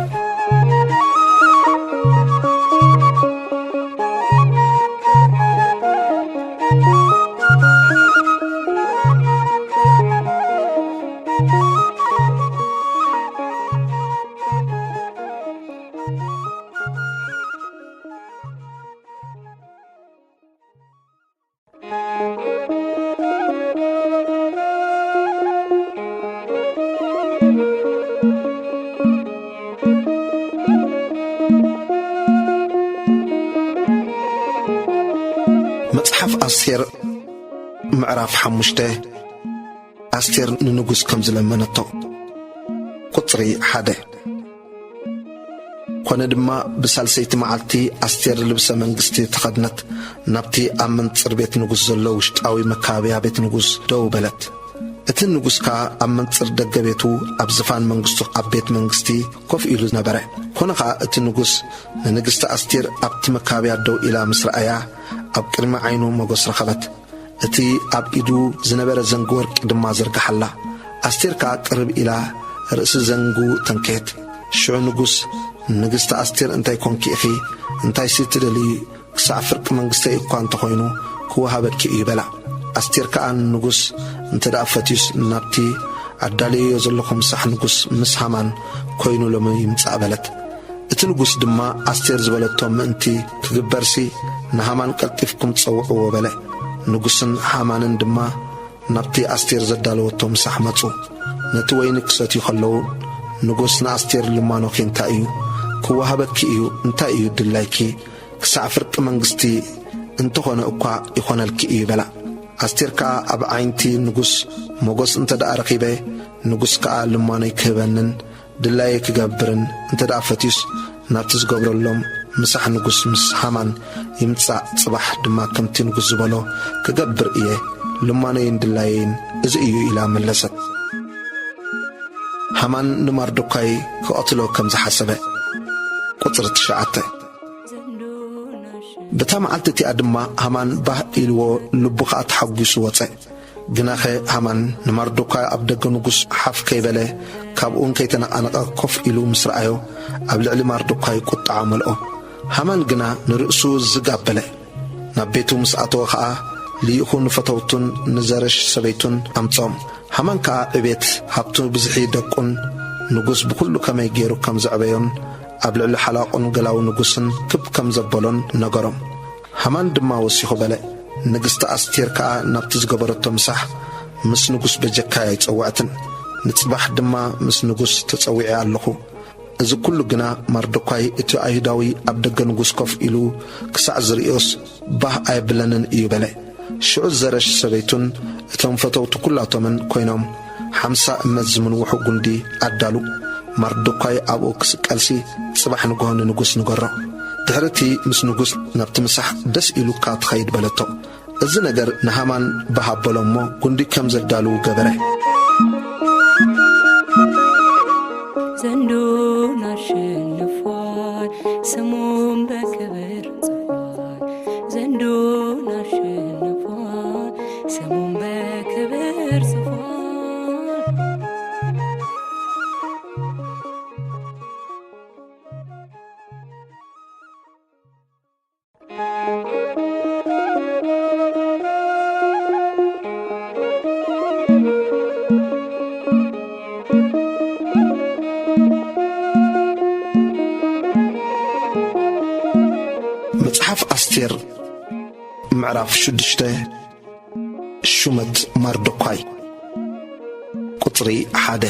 መጽሓፍ ኣስቴር ምዕራፍ ሓሙሽተ። ኣስቴር ንንጉስ ከም ዝለመነቶ። ቁጽሪ ሓደ። ኮነ ድማ ብሳልሰይቲ መዓልቲ ኣስቴር ልብሰ መንግስቲ ተኸድነት፣ ናብቲ ኣብ መንጽር ቤት ንጉስ ዘሎ ውሽጣዊ መካበብያ ቤት ንጉስ ደው በለት። እቲ ንጉስ ከኣ ኣብ መንጽር ደገ ቤቱ ኣብ ዝፋን መንግስቱ ኣብ ቤት መንግስቲ ኮፍ ኢሉ ነበረ። ኮነ ኸኣ እቲ ንጉስ ንንግስቲ ኣስቴር ኣብቲ መካበብያ ደው ኢላ ምስ ረኣያ ኣብ ቅድሚ ዓይኑ ሞገስ ረኸበት። እቲ ኣብ ኢዱ ዝነበረ ዘንጊ ወርቂ ድማ ዘርግሓላ። ኣስቴር ከኣ ቅርብ ኢላ ርእሲ ዘንጉ ተንከየት። ሽዑ ንጉስ፣ "ንግስቲ ኣስቴር እንታይ ኮንኪ ኢኺ? እንታይሲ ትደልዪ? ክሳዕ ፍርቂ መንግስተይ እኳ እንተኾይኑ ክወሃበኪ እዩ" በላ። ኣስቴር ከኣ ንንጉስ፣ "እንተ ደኣ ፈትዩስ ናብቲ ኣዳልየዮ ዘለኹ ምሳሕ ንጉስ ምስ ሃማን ኮይኑ ሎሚ ይምጻእ" በለት። እቲ ንጉስ ድማ ኣስቴር ዝበለቶ ምእንቲ ክግበርሲ ንሃማን ቀልጢፍኩም ጸውዕዎ በለ። ንጉስን ሃማንን ድማ ናብቲ ኣስቴር ዘዳለወቶ ምሳሕ መጹ። ነቲ ወይኒ ክሰትዩ ከለዉ ንጉስ ንኣስቴር፣ "ልማኖኺ እንታይ እዩ? ክወሃበኪ እዩ። እንታይ እዩ ድላይኪ? ክሳዕ ፍርቂ መንግስቲ እንተኾነ እኳ ይኾነልኪ እዩ" በላ። ኣስቴር ከኣ ኣብ ዓይንቲ ንጉስ ሞገስ እንተ ደኣ ረኺበ፣ ንጉስ ከኣ ልማኖይ ክህበንን ድላየ ክገብርን እንተ ደኣ ፈትዩስ፣ ናብቲ ዝገብረሎም ምሳሕ ንጉስ ምስ ሃማን ይምጻእ፣ ጽባሕ ድማ ከምቲ ንጉስ ዝበሎ ክገብር እየ። ልማነይን ድላየይን እዚ እዩ ኢላ መለሰት። ሃማን ንማርዶካይ ክቐትሎ ከም ዝሓሰበ። ቁጽሪ ትሽዓተ። በታ መዓልቲ እቲኣ ድማ ሃማን ባህ ኢልዎ፣ ልቡ ኸኣ ተሓጒሱ ወጸ። ግናኸ ሃማን ንማርዶካይ ኣብ ደገ ንጉስ ሓፍ ከይበለ፣ ካብኡ እንከይተነቓነቐ ኮፍ ኢሉ ምስ ረኣዮ፣ ኣብ ልዕሊ ማርዶካይ ቁጥዓ መልኦ። ሃማን ግና ንርእሱ ዝግ ኣበለ። ናብ ቤቱ ምስ ኣተወ ኸኣ፣ ልኢኹ ንፈተውቱን ንዘረሽ ሰበይቱን ኣምጽኦም። ሃማን ከኣ ዕቤት፣ ሃብቱ፣ ብዝሒ ደቁን ንጉስ ብኹሉ ከመይ ገይሩ ከም ዘዕበዮን ኣብ ልዕሊ ሓላቑን ገላዊ ንጉስን ክብ ከም ዘበሎን ነገሮም። ሃማን ድማ ወሲኹ በለ፣ ንግስቲ ኣስቴር ከኣ ናብቲ ዝገበረቶ ምሳሕ ምስ ንጉስ በጀካይ ኣይጸውዐትን። ንጽባሕ ድማ ምስ ንጉስ ተጸዊዐ ኣለኹ። እዚ ኩሉ ግና ማርዶካይ እቲ ኣይሁዳዊ ኣብ ደገ ንጉስ ኮፍ ኢሉ ክሳዕ ዝርእዮስ ባህ ኣየብለንን እዩ በለ። ሽዑ ዘረሽ ሰበይቱን እቶም ፈተውቱ ኩላቶምን ኮይኖም ሓምሳ እመት ዝምንውሑ ጉንዲ ኣዳሉ። ማርዶካይ ኣብኡ ክስቀልሲ ጽባሕ ንግሆ ንንጉስ ንገሮ። ድሕሪ እቲ ምስ ንጉስ ናብቲ ምሳሕ ደስ ኢሉካ ትኸይድ በለቶ። እዚ ነገር ንሃማን ባህ ኣበሎ እሞ ጉንዲ ከም ዘዳልዉ ገበረ። ዘንዱን ኣሸንፏል፣ ስሙን በክብር ጽፏል። ዘንዱን ኣሸንፏል፣ ስሙን በክብር ጽፏል። መጽሓፍ ኣስቴር ምዕራፍ ሽዱሽተ። ሹመት ማርዶኳይ። ቁጽሪ ሓደ።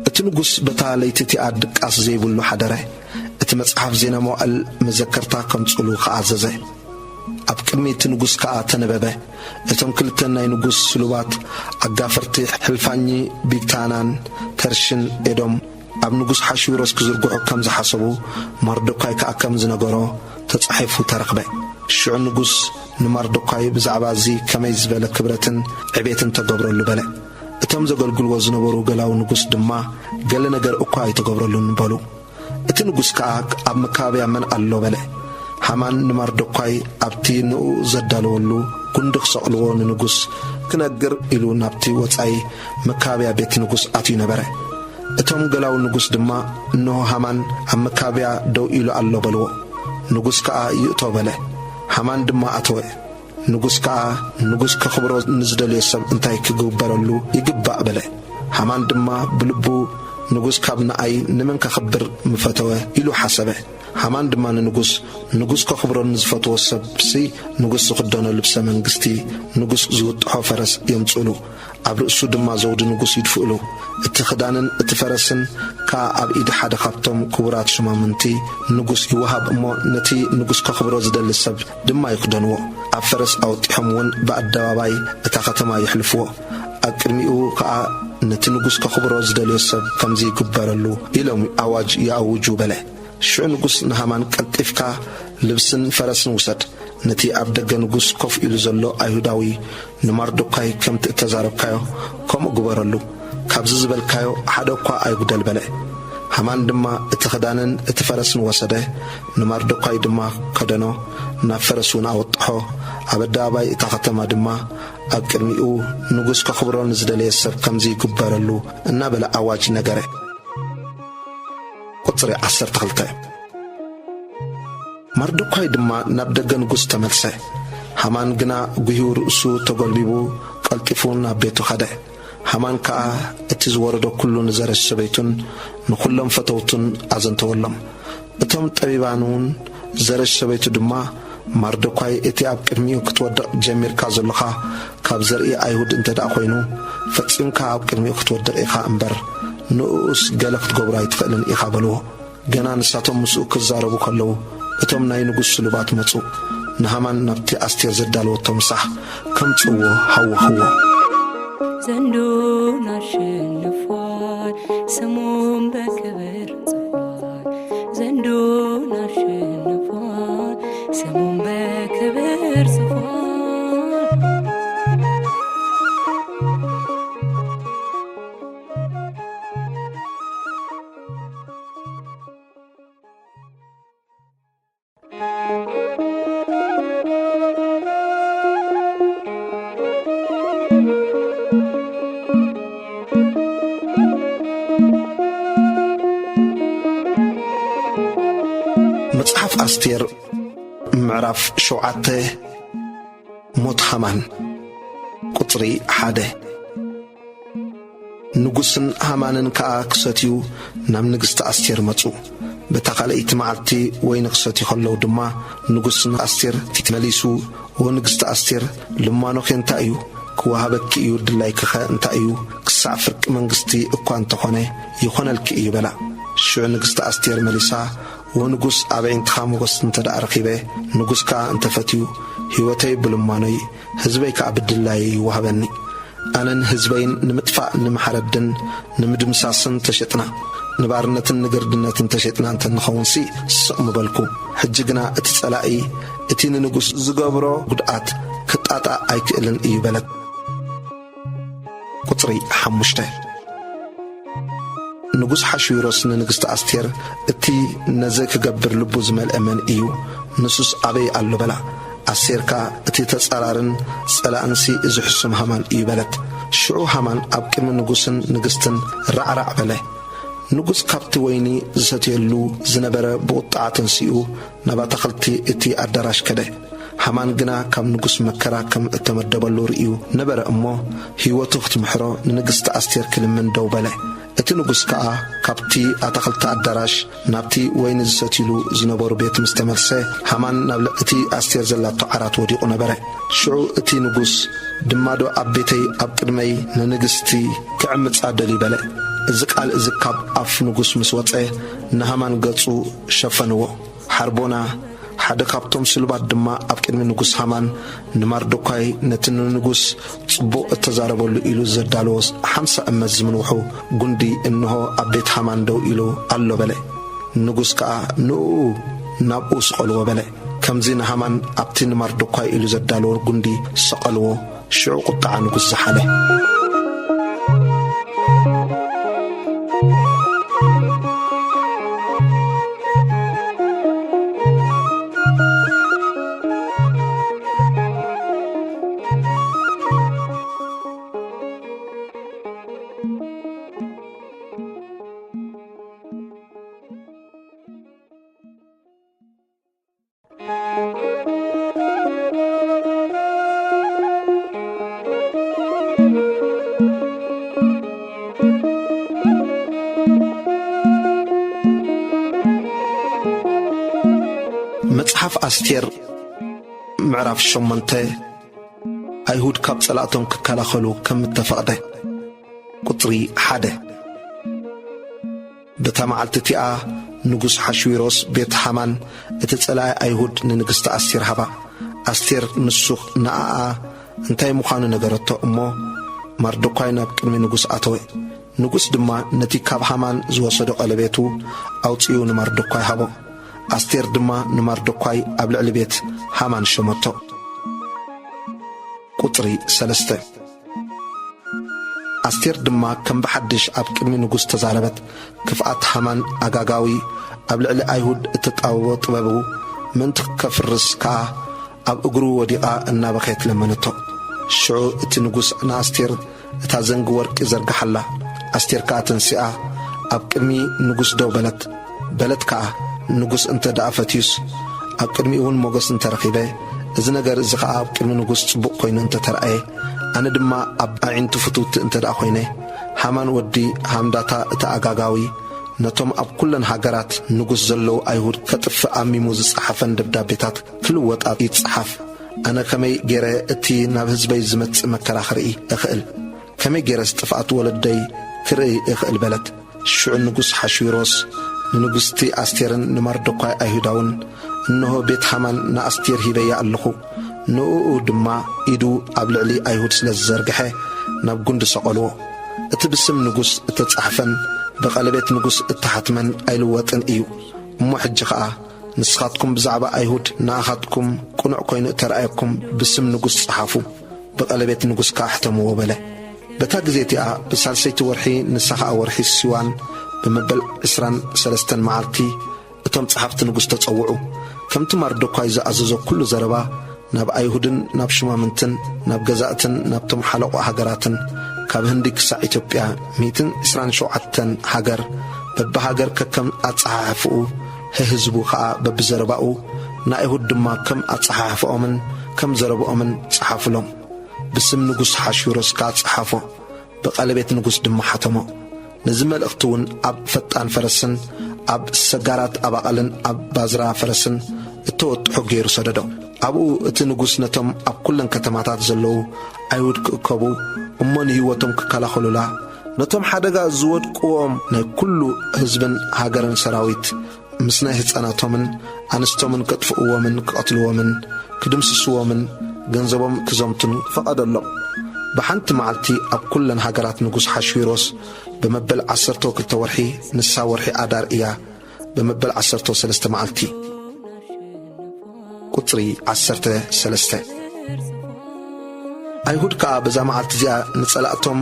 እቲ ንጉስ በታ ለይቲ እቲኣ ድቃስ ዘይብሉ ሓደረ። እቲ መጽሓፍ ዜና መዋእል መዘከርታ ከምጽሉ ከኣ ኣዘዘ። ኣብ ቅድሚ እቲ ንጉስ ከኣ ተነበበ። እቶም ክልተ ናይ ንጉስ ስሉባት ኣጋፈርቲ፣ ሕልፋኚ ቢግታናን ተርሽን ኤዶም፣ ኣብ ንጉስ ሓሽዊሮስ ክዝርግሑ ከም ዝሓሰቡ፣ ማርዶካይ ከኣ ከም ዝነገሮ ተጻሒፉ ተረኽበ። ሽዑ ንጉስ ንማርዶካይ ብዛዕባ እዚ ከመይ ዝበለ ክብረትን ዕቤትን ተገብረሉ በለ። እቶም ዘገልግልዎ ዝነበሩ ገላው ንጉስ ድማ፣ ገለ ነገር እኳ ኣይተገብረሉን በሉ። እቲ ንጉስ ከኣ ኣብ መካብያ መን ኣሎ በለ። ሃማን ንማርዶካይ ኣብቲ ንኡ ዘዳለወሉ ጉንዲ ክሰቕልዎ ንንጉስ ክነግር ኢሉ ናብቲ ወጻኢ መካብያ ቤት ንጉስ ኣትዩ ነበረ። እቶም ገላው ንጉስ ድማ፣ እንሆ ሃማን ኣብ መካብያ ደው ኢሉ ኣሎ በልዎ። ንጉስ ከኣ ይእቶ በለ። ሃማን ድማ ኣተወ። ንጉስ ከኣ፣ ንጉስ ከኽብሮ ንዝደልዮ ሰብ እንታይ ክግበረሉ ይግባእ በለ። ሃማን ድማ ብልቡ፣ ንጉስ ካብ ንኣይ ንመን ከኽብር ምፈተወ ኢሉ ሓሰበ። ሃማን ድማ ንንጉስ፣ ንጉስ ከኽብሮ ንዝፈትዎ ሰብሲ ንጉስ ዝኽደኖ ልብሰ መንግስቲ፣ ንጉስ ዝውጥሖ ፈረስ የምጽእሉ። ኣብ ርእሱ ድማ ዘውዲ ንጉስ ይድፍእሉ። እቲ ክዳንን እቲ ፈረስን ከኣ ኣብ ኢድ ሓደ ካብቶም ክቡራት ሹማምንቲ ንጉስ ይወሃብ እሞ፣ ነቲ ንጉስ ከኽብሮ ዝደሊ ሰብ ድማ ይኽደንዎ። ኣብ ፈረስ ኣውጢሖም እውን ብኣደባባይ እታ ከተማ የሕልፍዎ። ኣብ ቅድሚኡ ከኣ ነቲ ንጉስ ከኽብሮ ዝደልዮ ሰብ ከምዚ ይግበረሉ ኢሎም ኣዋጅ ይኣውጁ በለ። ሽዑ ንጉስ ንሃማን፣ ቀልጢፍካ ልብስን ፈረስን ውሰድ። ነቲ ኣብ ደገ ንጉስ ኮፍ ኢሉ ዘሎ ኣይሁዳዊ ንማርዶካይ ከምቲ እተዛረብካዮ ከምኡ ግበረሉ። ካብዚ ዝበልካዮ ሓደ እኳ ኣይጉደል በለ። ሃማን ድማ እቲ ክዳንን እቲ ፈረስን ወሰደ፣ ንማርዶካይ ድማ ከደኖ፣ ናብ ፈረስ እውን ኣወጥሖ። ኣብ ኣደባባይ እታ ከተማ ድማ ኣብ ቅድሚኡ፣ ንጉስ ከኽብሮ ንዝደለየ ሰብ ከምዚ ይግበረሉ እናበለ ኣዋጅ ነገረ። ቁጽሪ ዓሰርተ ክልተ። ማርዶካይ ድማ ናብ ደገ ንጉስ ተመልሰ። ሃማን ግና ጉሂው ርእሱ ተጎልቢቡ ቀልጢፉ ናብ ቤቱ ኸደ። ሃማን ከኣ እቲ ዝወረዶ ኩሉ ንዘረሽ ሰበይቱን ንኹሎም ፈተውቱን ኣዘንተወሎም። እቶም ጠቢባን እውን ዘረሽ ሰበይቱ ድማ፣ ማርዶካይ እቲ ኣብ ቅድሚኡ ክትወድቕ ጀሚርካ ዘሎኻ ካብ ዘርኢ ኣይሁድ እንተ ደኣ ኾይኑ፣ ፈጺምካ ኣብ ቅድሚኡ ክትወድቕ ኢኻ እምበር፣ ንእኡስ ገለ ክትገብሮ ኣይትኽእልን ኢኻ በልዎ። ገና ንሳቶም ምስኡ ክዛረቡ ከለዉ፣ እቶም ናይ ንጉስ ስሉባት መጹ። ንሃማን ናብቲ ኣስቴር ዘዳለወቶ ምሳሕ ከምጽእዎ ሃወኽዎ። ዘንዱን አሸንፏል፣ ስሙን በክብር ጽፏል። ዘንዱን አሸንፏል፣ ስሙን በክብር ጽፏል። መጽሓፍ ኣስቴር ምዕራፍ ሸውዓተ። ሞት ሃማን። ቁጽሪ ሓደ። ንጉስን ሃማንን ከኣ ክሰትዩ ናብ ንግስቲ ኣስቴር መጹ። በታ ካልኣይቲ መዓልቲ ወይኒ ክሰትዩ ከለዉ ድማ፣ ንጉስ ንኣስቴር ፊት መሊሱ፣ "ኦ ንግስቲ ኣስቴር፣ ልማኖኺ እንታይ እዩ? ክወሃበኪ እዩ ድላይኪኸ እንታይ እዩ? ክሳዕ ፍርቂ መንግስቲ እኳ እንተኾነ፣ ይኾነልኪ እዩ" በላ። ሽዑ ንግስቲ ኣስቴር መሊሳ፣ "ኦ ንጉስ፣ ኣብ ኣዒንትኻ ሞገስ እንተ ደኣ ረኺበ፣ ንጉስ ከኣ እንተ ፈትዩ፣ ህይወተይ ብልማኖይ፣ ህዝበይ ከኣ ብድላየይ ይወሃበኒ። ኣነን ህዝበይን ንምጥፋእ፣ ንምሓረድን ንምድምሳስን ተሸጥና፣ ንባርነትን ንግርድነትን ተሸጥና እንተ ንኸውንሲ፣ ስቕ ምበልኩ። ሕጂ ግና እቲ ጸላኢ፣ እቲ ንንጉስ ዝገብሮ ጉድኣት ክጣጣእ ኣይክእልን እዩ" በለት። ቁጽሪ ሓሙሽተ። ንጉስ ሓሽዊሮስ ንንግስቲ ኣስቴር፣ "እቲ ነዚ ክገብር ልቡ ዝመልአ መን እዩ? ንሱስ ኣበይ ኣሎ?" በላ። ኣስቴር ከኣ፣ "እቲ ተጻራርን ጸላእንሲ እዚ ሕሱም ሃማን እዩ" በለት። ሽዑ ሃማን ኣብ ቅድሚ ንጉስን ንግስትን ራዕራዕ በለ። ንጉስ ካብቲ ወይኒ ዝሰትየሉ ዝነበረ ብቑጥዓ ተንሲኡ፣ ናብ ኣታኽልቲ እቲ ኣዳራሽ ከደ። ሃማን ግና ካብ ንጉስ መከራ ከም እተመደበሉ ርእዩ ነበረ እሞ፣ ህይወቱ ክትምሕሮ ንንግስቲ ኣስቴር ክልምን ደው በለ። እቲ ንጉስ ከኣ ካብቲ ኣታኽልቲ ኣዳራሽ ናብቲ ወይኒ ዝሰትይሉ ዝነበሩ ቤት ምስ ተመልሰ፣ ሃማን ናብ ልዕሊ እቲ ኣስቴር ዘላቶ ዓራት ወዲቑ ነበረ። ሽዑ እቲ ንጉስ፣ "ድማ ዶ ኣብ ቤተይ ኣብ ቅድመይ ንንግስቲ ክዕምጻ ደልዩ?" በለ። እዚ ቃል እዚ ካብ ኣፍ ንጉስ ምስ ወጸ፣ ንሃማን ገጹ ሸፈንዎ። ሓርቦና፣ ሓደ ካብቶም ስሉባት ድማ ኣብ ቅድሚ ንጉስ ሃማን ንማርዶኳይ ነቲ ንንጉስ ጽቡቕ እተዛረበሉ ኢሉ ዘዳለዎ ሓምሳ እመት ዝምንውሑ ጉንዲ እንሆ ኣብ ቤት ሃማን ደው ኢሉ ኣሎ በለ። ንጉስ ከኣ ንእኡ ናብኡ ስቐልዎ በለ። ከምዚ ንሃማን ኣብቲ ንማርዶኳይ ኢሉ ዘዳለዎ ጉንዲ ሰቐልዎ። ሽዑ ቁጥዓ ንጉስ ዝሓለ። መጽሓፍ ኣስቴር ምዕራፍ ሸሞንተ። ኣይሁድ ካብ ጸላእቶም ክከላኸሉ ከም እተፈቕደ። ቁጽሪ ሓደ። በታ መዓልቲ እቲኣ ንጉስ ሓሽዊሮስ ቤት ሃማን እቲ ጸላኢ ኣይሁድ ንንግስቲ ኣስቴር ሃባ። ኣስቴር ንሱ ንኣኣ እንታይ ምዃኑ ነገረቶ እሞ፣ ማርዶኳይ ናብ ቅድሚ ንጉስ ኣተወ። ንጉስ ድማ ነቲ ካብ ሃማን ዝወሰዶ ቀለቤቱ ኣውጺኡ ንማርዶኳይ ሃቦ። ኣስቴር ድማ ንማርዶኳይ ኣብ ልዕሊ ቤት ሃማን ሸመቶ። ቁጽሪ ሰለስተ። ኣስቴር ድማ ከም ብሓድሽ ኣብ ቅድሚ ንጉስ ተዛረበት። ክፍኣት ሃማን ኣጋጋዊ፣ ኣብ ልዕሊ ኣይሁድ እተጣበቦ ጥበቡ ምእንቲ ከፍርስ ከኣ ኣብ እግሩ ወዲቓ እናበኸየት ለመነቶ። ሽዑ እቲ ንጉስ ንኣስቴር እታ ዘንጊ ወርቂ ዘርግሓላ። ኣስቴር ከኣ ተንሲኣ ኣብ ቅድሚ ንጉስ ደው በለት። በለት ከኣ፣ "ንጉስ እንተ ደኣ ፈትዩስ፣ ኣብ ቅድሚኡ እውን ሞገስ እንተ ረኺበ፣ እዚ ነገር እዚ ኸኣ ኣብ ቅድሚ ንጉስ ጽቡቕ ኮይኑ እንተ ተራእየ፣ ኣነ ድማ ኣብ ኣዒንቱ ፍትውቲ እንተ ደኣ ኮይነ፣ ሃማን ወዲ ሃምዳታ እቲ ኣጋጋዊ፣ ነቶም ኣብ ኩለን ሃገራት ንጉስ ዘለዉ ኣይሁድ ከጥፍእ ኣሚሙ ዝጸሓፈን ደብዳቤታት ክልወጣ ይጸሓፍ። ኣነ ከመይ ገይረ እቲ ናብ ህዝበይ ዝመጽእ መከራ ክርኢ እኽእል? ከመይ ገይረስ ጥፍኣት ወለደይ ክርኢ እኽእል?" በለት። ሽዑ ንጉስ ሓሽዊሮስ ንንግስቲ ኣስቴርን ንማርዶኳይ ኣይሁዳውን፣ "እንሆ ቤት ሃማን ንኣስቴር ሂበያ ኣለኹ፣ ንእኡ ድማ ኢዱ ኣብ ልዕሊ ኣይሁድ ስለ ዝዘርግሐ ናብ ጉንዲ ሰቐልዎ። እቲ ብስም ንጉስ እተጻሕፈን ብቐለቤት ንጉስ እተሓትመን ኣይልወጥን እዩ። እሞ ሕጂ ኸኣ ንስኻትኩም ብዛዕባ ኣይሁድ ንኣኻትኩም ቅኑዕ ኮይኑ እተረኣየኩም ብስም ንጉስ ጸሓፉ፣ ብቐለቤት ንጉስ ከኣ ሕተምዎ" በለ። በታ ግዜ እቲኣ ብሳልሰይቲ ወርሒ፣ ንሳ ኸኣ ወርሒ ሲዋን፣ ብመበል ዕስራን ሰለስተን መዓልቲ እቶም ጸሓፍቲ ንጉስ ተጸውዑ። ከምቲ ማርዶኳይ ዝኣዘዞ ኩሉ ዘረባ ናብ ኣይሁድን ናብ ሹማምንትን ናብ ገዛእትን ናብቶም ሓለቑ ሃገራትን፣ ካብ ህንዲ ክሳዕ ኢትዮጵያ ሚእትን ዕስራን ሸውዓተን ሃገር፣ በብሃገር ከከም ኣጸሓሕፍኡ፣ ህህዝቡ ኸኣ በብዘረባኡ፣ ንኣይሁድ ድማ ከም ኣጸሓሕፍኦምን ከም ዘረብኦምን ጸሓፉሎም። ብስም ንጉስ ሓሽዊሮስ ከኣ ጸሓፎ። ብቐለቤት ንጉስ ድማ ሓተሞ። ነዚ መልእኽቲ እውን ኣብ ፈጣን ፈረስን ኣብ ሰጋራት ኣባቕልን ኣብ ባዝራ ፈረስን እተወጥሑ ገይሩ ሰደዶ። ኣብኡ እቲ ንጉስ ነቶም ኣብ ኩለን ከተማታት ዘለዉ ኣይሁድ ክእከቡ እሞ ንህይወቶም ክከላኸሉላ፣ ነቶም ሓደጋ ዝወድቅዎም ናይ ኩሉ ህዝብን ሃገርን ሰራዊት ምስ ናይ ህጻናቶምን ኣንስቶምን ከጥፍእዎምን ክቐትልዎምን ክድምስስዎምን ገንዘቦም ክዘምቱን ፈቐደሎም። ብሓንቲ መዓልቲ ኣብ ኩለን ሃገራት ንጉስ ሓሽዊሮስ ብመበል ዓሰርተ ክልተ ወርሒ፣ ንሳ ወርሒ ኣዳር እያ፣ ብመበል ዓሰርተ ሰለስተ መዓልቲ። ቁጽሪ ዓሰርተ ሰለስተ። ኣይሁድ ከኣ በዛ መዓልቲ እዚኣ ንጸላእቶም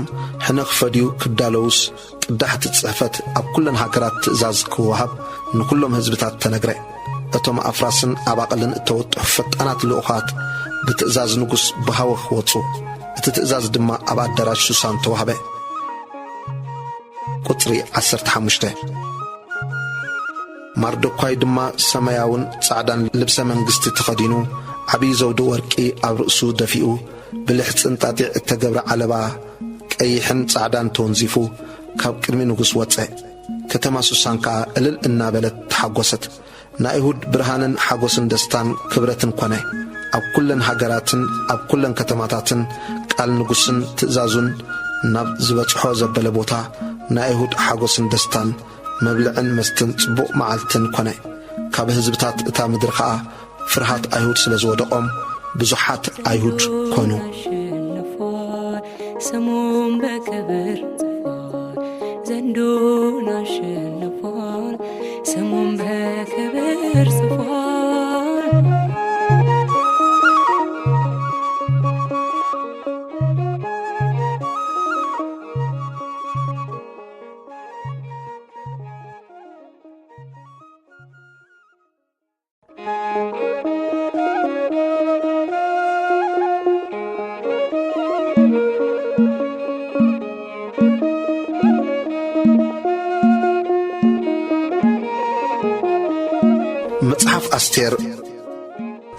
ሕነ ክፈድዩ ክዳለዉስ፣ ቅዳሕቲ ጽሕፈት ኣብ ኩለን ሃገራት ትእዛዝ ክወሃብ ንኩሎም ህዝብታት ተነግረ። እቶም ኣፍራስን ኣባቕልን እተወጥሑ ፈጣናት ልኡኻት ብትእዛዝ ንጉስ ብሃወ ክወጹ፣ እቲ ትእዛዝ ድማ ኣብ ኣዳራሽ ሱሳን ተዋህበ። ቁጽሪ ዓሰርተ ሓሙሽተ። ማርዶኳይ ድማ ሰማያውን ጻዕዳን ልብሰ መንግስቲ ተኸዲኑ፣ ዓብዪ ዘውዲ ወርቂ ኣብ ርእሱ ደፊኡ፣ ብልሕጽን ጣጢዕ እተገብረ ዓለባ ቀይሕን ጻዕዳን ተወንዚፉ፣ ካብ ቅድሚ ንጉስ ወጸ። ከተማ ሱሳን ከኣ እልል እናበለት ተሓጎሰት። ንኣይሁድ ብርሃንን ሓጎስን ደስታን ክብረትን ኮነ። ኣብ ኩለን ሃገራትን ኣብ ኩለን ከተማታትን ቃል ንጉስን ትእዛዙን ናብ ዝበጽሖ ዘበለ ቦታ ንኣይሁድ ሓጎስን ደስታን መብልዕን መስተን ጽቡቕ መዓልትን ኮነ። ካብ ህዝብታት እታ ምድሪ ኸኣ ፍርሃት ኣይሁድ ስለ ዝወደቖም ብዙሓት ኣይሁድ ኮኑ። ስሙም በክብር ጽፏል፣ ዘንዶን አሸንፏል። ስሙም በክብር ጽፏል። መጽሓፍ ኣስቴር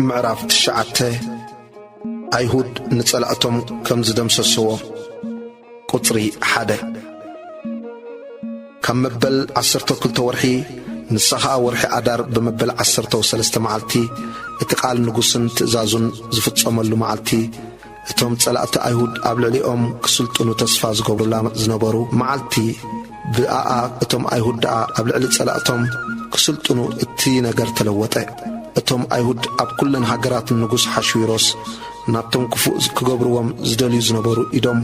ምዕራፍ ትሽዓተ። ኣይሁድ ንጸላእቶም ከም ዝደምሰስዎ። ቁጽሪ ሓደ። ካብ መበል ዓሰርተ ክልተ ወርሒ፣ ንሳ ኸኣ ወርሒ ኣዳር ብመበል ዓሰርተ ወሰለስተ መዓልቲ፣ እቲ ቃል ንጉስን ትእዛዙን ዝፍጸመሉ መዓልቲ፣ እቶም ጸላእቲ ኣይሁድ ኣብ ልዕሊኦም ክስልጥኑ ተስፋ ዝገብሩላ ዝነበሩ መዓልቲ፣ ብኣኣ እቶም ኣይሁድ ደኣ ኣብ ልዕሊ ጸላእቶም ክስልጥኑ እቲ ነገር ተለወጠ። እቶም ኣይሁድ ኣብ ኩለን ሃገራት ንጉስ ሓሽዊሮስ ናብቶም ክፉእ ክገብርዎም ዝደልዩ ዝነበሩ ኢዶም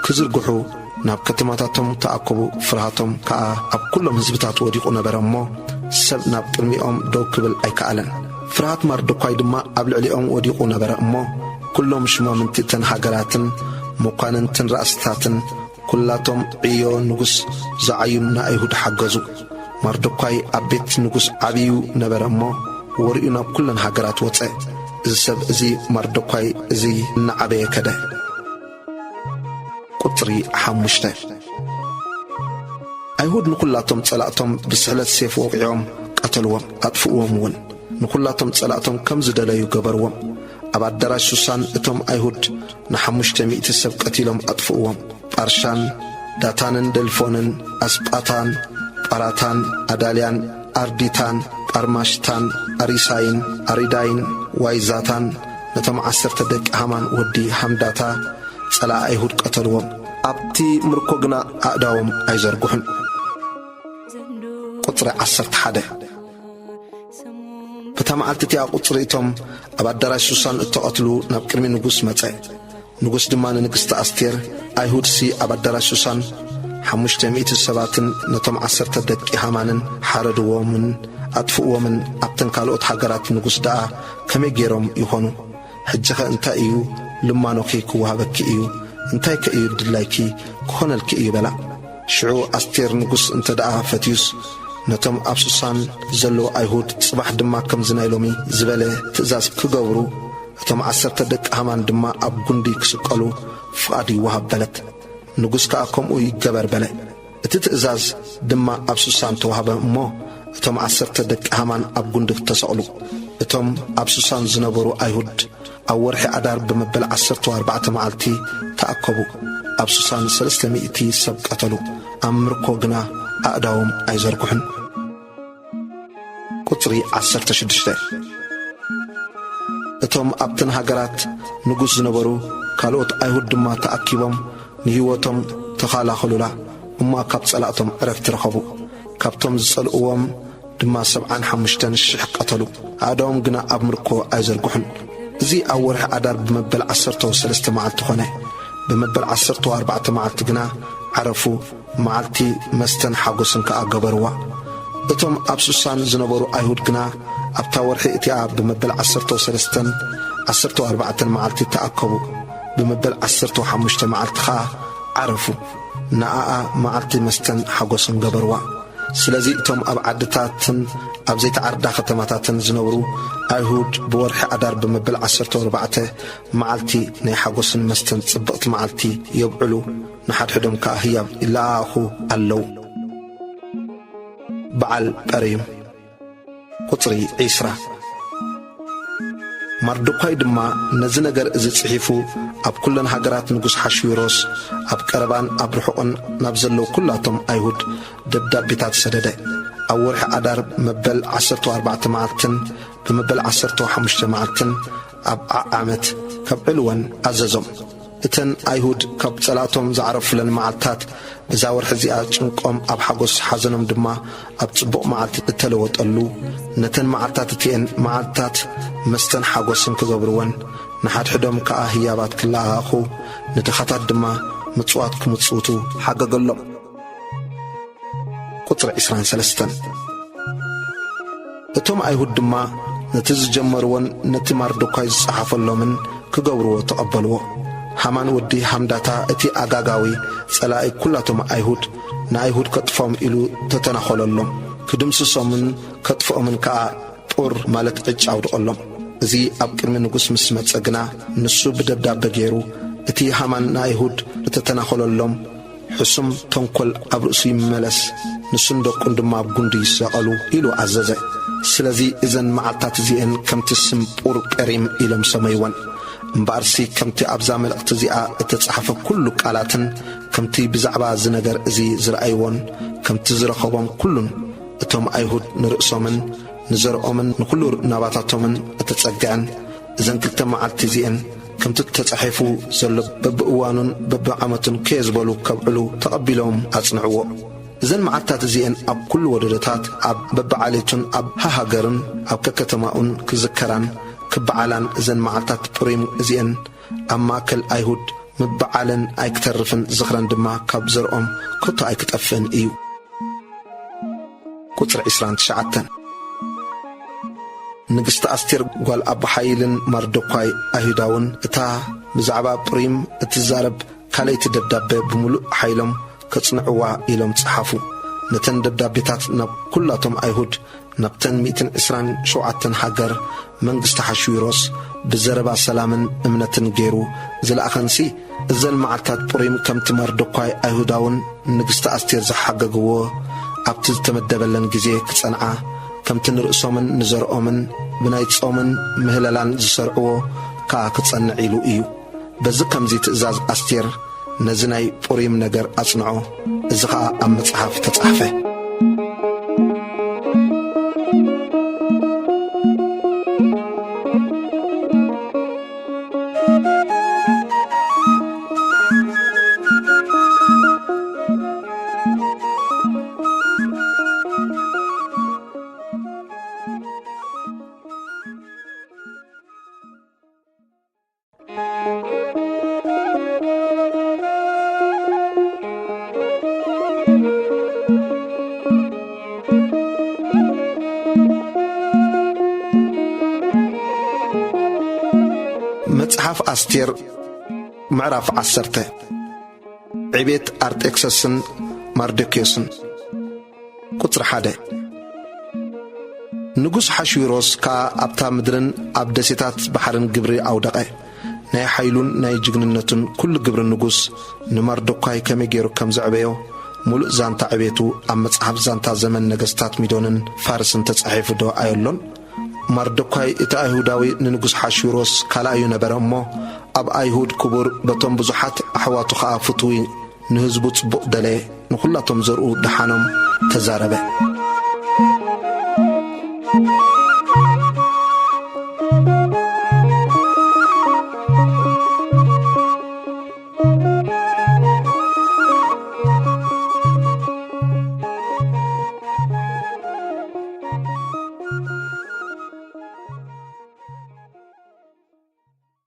ክዝርግሑ ናብ ከተማታቶም ተኣከቡ። ፍርሃቶም ከኣ ኣብ ኩሎም ህዝብታት ወዲቑ ነበረ እሞ፣ ሰብ ናብ ቅድሚኦም ደው ክብል ኣይከኣለን። ፍርሃት ማርዶኳይ ድማ ኣብ ልዕሊኦም ወዲቑ ነበረ እሞ፣ ኩሎም ሽማምንቲ እተን ሃገራትን መኳንንትን ራእስታትን ኩላቶም ዕዮ ንጉስ ዝዓዩን ንኣይሁድ ሓገዙ። ማርዶኳይ ኣብ ቤት ንጉስ ዓብዩ ነበረ እሞ፣ ወሬኡ ናብ ኩለን ሃገራት ወጸ። እዚ ሰብ እዚ ማርዶኳይ እዚ እናዓበየ ከደ። ቁጽሪ ሓሙሽተ። ኣይሁድ ንኹላቶም ጸላእቶም ብስሕለት ሴፍ ወቒዖም ቀተልዎም፣ ኣጥፍእዎም እውን። ንኹላቶም ጸላእቶም ከም ዝደለዩ ገበርዎም። ኣብ ኣዳራሽ ሱሳን እቶም ኣይሁድ ንሓሙሽተ ሚእቲ ሰብ ቀቲሎም ኣጥፍእዎም። ጳርሻን፣ ዳታንን ደልፎንን፣ ኣስጳታን፣ ጳራታን፣ ኣዳልያን፣ ኣርዲታን፣ ጳርማሽታን፣ ኣሪሳይን፣ ኣሪዳይን፣ ዋይዛታን፣ ነቶም ዓሰርተ ደቂ ሃማን ወዲ ሃምዳታ፣ ጸላኢ ኣይሁድ ቀተልዎም። ኣብቲ ምርኮ ግና ኣእዳዎም ኣይዘርግሑን። ቁጽሪ ዓሰርተ ሓደ። በታ መዓልቲ እቲኣ ቁጽሪ እቶም ኣብ ኣዳራሽ ሱሳን እተቐትሉ ናብ ቅድሚ ንጉስ መጸ። ንጉስ ድማ ንንግስቲ ኣስቴር፣ ኣይሁድሲ ኣብ ኣዳራሽ ሱሳን ሓሙሽተ ሚእቲ ሰባትን ነቶም ዓሰርተ ደቂ ሃማንን ሓረድዎምን ኣጥፍእዎምን፣ ኣብተን ካልኦት ሃገራት ንጉስ ደኣ ከመይ ገይሮም ይኾኑ? ሕጂኸ እንታይ እዩ? ልማኖኺ ክወሃበኪ እዩ። እንታይከ እዩ ድላይኪ ክኾነልኪ እዩ? በላ። ሽዑ ኣስቴር ንጉስ እንተ ደኣ ፈትዩስ፣ ነቶም ኣብ ሱሳን ዘለዉ ኣይሁድ ጽባሕ ድማ ከምዚ ናይ ሎሚ ዝበለ ትእዛዝ ክገብሩ፣ እቶም ዓሰርተ ደቂ ሃማን ድማ ኣብ ጉንዲ ክስቀሉ ፍቓድ ይወሃብ በለት። ንጉስ ከኣ ከምኡ ይገበር በለ። እቲ ትእዛዝ ድማ ኣብ ሱሳን ተዋህበ እሞ፣ እቶም ዓሰርተ ደቂ ሃማን ኣብ ጉንዲ ተሰቕሉ። እቶም ኣብ ሱሳን ዝነበሩ ኣይሁድ ኣብ ወርሒ ኣዳር ብመበል ዓሰርተ ኣርባዕተ መዓልቲ ተኣከቡ። ኣብ ሱሳን ሰለስተ ሚእቲ ሰብ ቀተሉ። ኣብ ምርኮ ግና ኣእዳዎም ኣይዘርግሑን። ቁጽሪ ዓሰርተ ሽዱሽተ። እቶም ኣብተን ሃገራት ንጉስ ዝነበሩ ካልኦት ኣይሁድ ድማ ተኣኪቦም ንህይወቶም ተኻላኸሉላ፣ እሞ ካብ ጸላእቶም ዕረፍቲ ረኸቡ። ካብቶም ዝጸልእዎም ድማ ሰብዓን ሓሙሽተን ሽሕ ቀተሉ። ኣእዳዎም ግና ኣብ ምርኮ ኣይዘርግሑን። እዚ ኣብ ወርሒ ኣዳር ብመበል ዓሰርተ ወሰለስተ መዓልቲ ኾነ። ብመበል ዓሰርተ ኣርባዕተ መዓልቲ ግና ዓረፉ። መዓልቲ መስተን ሓጎስን ከኣ ገበርዋ። እቶም ኣብ ሱሳን ዝነበሩ ኣይሁድ ግና ኣብታ ወርሒ እቲኣ ብመበል ዓሰርተ ወሰለስተን ዓሰርተ ኣርባዕተን መዓልቲ ተኣከቡ። ብመበል ዓሰርተ ሓሙሽተ መዓልቲ ኸኣ ዓረፉ። ንኣኣ መዓልቲ መስተን ሓጎስን ገበርዋ። ስለዚ እቶም ኣብ ዓድታትን ኣብ ዘይተዓርዳ ከተማታትን ዝነብሩ ኣይሁድ ብወርሒ ኣዳር ብመበል ዓሰርተ ኣርባዕተ መዓልቲ ናይ ሓጎስን መስተን ጽብቕቲ መዓልቲ የብዕሉ፣ ንሓድሕዶም ከኣ ህያብ ይለኣኣኹ ኣለዉ። በዓል ጳሪም። ቁጽሪ ዒስራ። ማርዶኳይ ድማ ነዚ ነገር እዚ ጽሒፉ ኣብ ኩለን ሃገራት ንጉስ ሓሽዊሮስ ኣብ ቀረባን ኣብ ርሑቕን ናብ ዘለዉ ኩላቶም ኣይሁድ ደብዳቤታት ሰደደ። ኣብ ወርሒ ኣዳር መበል ዓሰርተ ኣርባዕተ መዓልትን ብመበል ዓሰርተ ሓሙሽተ መዓልትን ኣብ ዓዓመት ከብዕልወን ኣዘዞም። እተን ኣይሁድ ካብ ጸላእቶም ዝዓረፉለን መዓልታት፣ እዛ ወርሒ እዚኣ ጭንቆም ኣብ ሓጎስ፣ ሓዘኖም ድማ ኣብ ጽቡቕ መዓልቲ እተለወጠሉ፣ ነተን መዓልታት እቲኤን መዓልታት መስተን ሓጎስን ክገብርወን፣ ንሓድሕዶም ከኣ ህያባት ክለኣኣኹ፣ ንድኻታት ድማ ምጽዋት ክምጽውቱ ሓገገሎም። ቁጽሪ ዕስራን ሰለስተን። እቶም ኣይሁድ ድማ ነቲ ዝጀመርዎን ነቲ ማርዶኳይ ዝጸሓፈሎምን ክገብርዎ ተቐበልዎ። ሃማን ወዲ ሃምዳታ፣ እቲ ኣጋጋዊ ጸላኢ ኩላቶም ኣይሁድ፣ ንኣይሁድ ከጥፍኦም ኢሉ ተተናኾለሎም። ክድምስሶምን ከጥፍኦምን ከኣ ጡር ማለት ዕጭ ኣውድቐሎም። እዚ ኣብ ቅድሚ ንጉስ ምስ መጸ ግና፣ ንሱ ብደብዳበ ገይሩ፣ እቲ ሃማን ንኣይሁድ እተተናኾለሎም ሕሱም ተንኮል ኣብ ርእሱ ይመለስ፣ ንሱን ደቁን ድማ ኣብ ጉንዲ ይሰቐሉ ኢሉ ኣዘዘ። ስለዚ እዘን መዓልታት እዚኤን ከምቲ ስም ပုር ጴሪም ኢሎም ሰመይወን። እምበኣርሲ ከምቲ ኣብዛ መልእኽቲ እዚኣ እተጻሕፈ ኩሉ ቃላትን ከምቲ ብዛዕባ እዚ ነገር እዚ ዝረኣይዎን ከምቲ ዝረኸቦም ኩሉን እቶም ኣይሁድ ንርእሶምን ንዘርኦምን ንኹሉ ናባታቶምን እተጸግዐን እዘን ክልተ መዓልቲ እዚኤን ከምቲ ተጻሒፉ ዘሎ በብእዋኑን በብዓመቱን ከየዝበሉ ከብዕሉ ተቐቢሎም ኣጽንዕዎ። እዘን መዓልታት እዚኤን ኣብ ኩሉ ወደደታት ኣብ በብዓሌቱን ኣብ ሃሃገርን ኣብ ከከተማኡን ክዝከራን ክበዓላን እዘን መዓልታት ጡሪም እዚኤን ኣብ ማእከል ኣይሁድ ምበዓለን ኣይክተርፍን ዝኽረን ድማ ካብ ዘርኦም ከቶ ኣይክጠፍእን እዩ። ቁጽሪ ዕስራን ትሽዓተን። ንግስቲ ኣስቴር ጓል ኣቦ ሓይልን ማርዶኳይ ኣይሁዳውን እታ ብዛዕባ ጡሪም እትዛረብ ካልኣይቲ ደብዳበ ብምሉእ ሓይሎም ከጽንዕዋ ኢሎም ጸሓፉ። ነተን ደብዳቤታት ናብ ኩላቶም ኣይሁድ ናብተን ሚእትን ዕስራን ሸውዓተን ሃገር መንግስቲ ሓሽዊሮስ ብዘረባ ሰላምን እምነትን ገይሩ ዝለኣኸንሲ፣ እዘን መዓልታት પુሪም ከምቲ መርዶኳይ ኣይሁዳውን ንግስቲ ኣስቴር ዝሓገግዎ ኣብቲ ዝተመደበለን ግዜ ክጸንዓ፣ ከምቲ ንርእሶምን ንዘርኦምን ብናይ ጾምን ምህለላን ዝሰርዕዎ ከኣ ክጸንዕ ኢሉ እዩ። በዚ ከምዚ ትእዛዝ ኣስቴር ነዚ ናይ પુሪም ነገር ኣጽንዖ። እዚ ኸኣ ኣብ መጽሓፍ ተጻሕፈ። መጽሓፍ ኣስቴር ምዕራፍ ዓሰርተ። ዕቤት ኣርጤክሰስን ማርዶክዮስን። ቁጽሪ ሓደ። ንጉስ ሓሽዊሮስ ከኣ ኣብታ ምድርን ኣብ ደሴታት ባሕርን ግብሪ ኣውደቐ። ናይ ሓይሉን ናይ ጅግንነቱን ኩሉ ግብሪ ንጉስ ንማርዶኳይ ከመይ ገይሩ ከም ዘዕበዮ፣ ምሉእ ዛንታ ዕቤቱ ኣብ መጽሓፍ ዛንታ ዘመን ነገስታት ሚዶንን ፋርስን ተጻሒፉ ዶ ኣየሎን? ማርዶኳይ እቲ ኣይሁዳዊ ንንጉስ ሓሽዊሮስ ካልኣዩ ነበረ እሞ፣ ኣብ ኣይሁድ ክቡር፣ በቶም ብዙሓት ኣሕዋቱ ኸኣ ፍትዊ፣ ንህዝቡ ጽቡቕ ደለየ፣ ንኹላቶም ዘርኡ ደሓኖም ተዛረበ።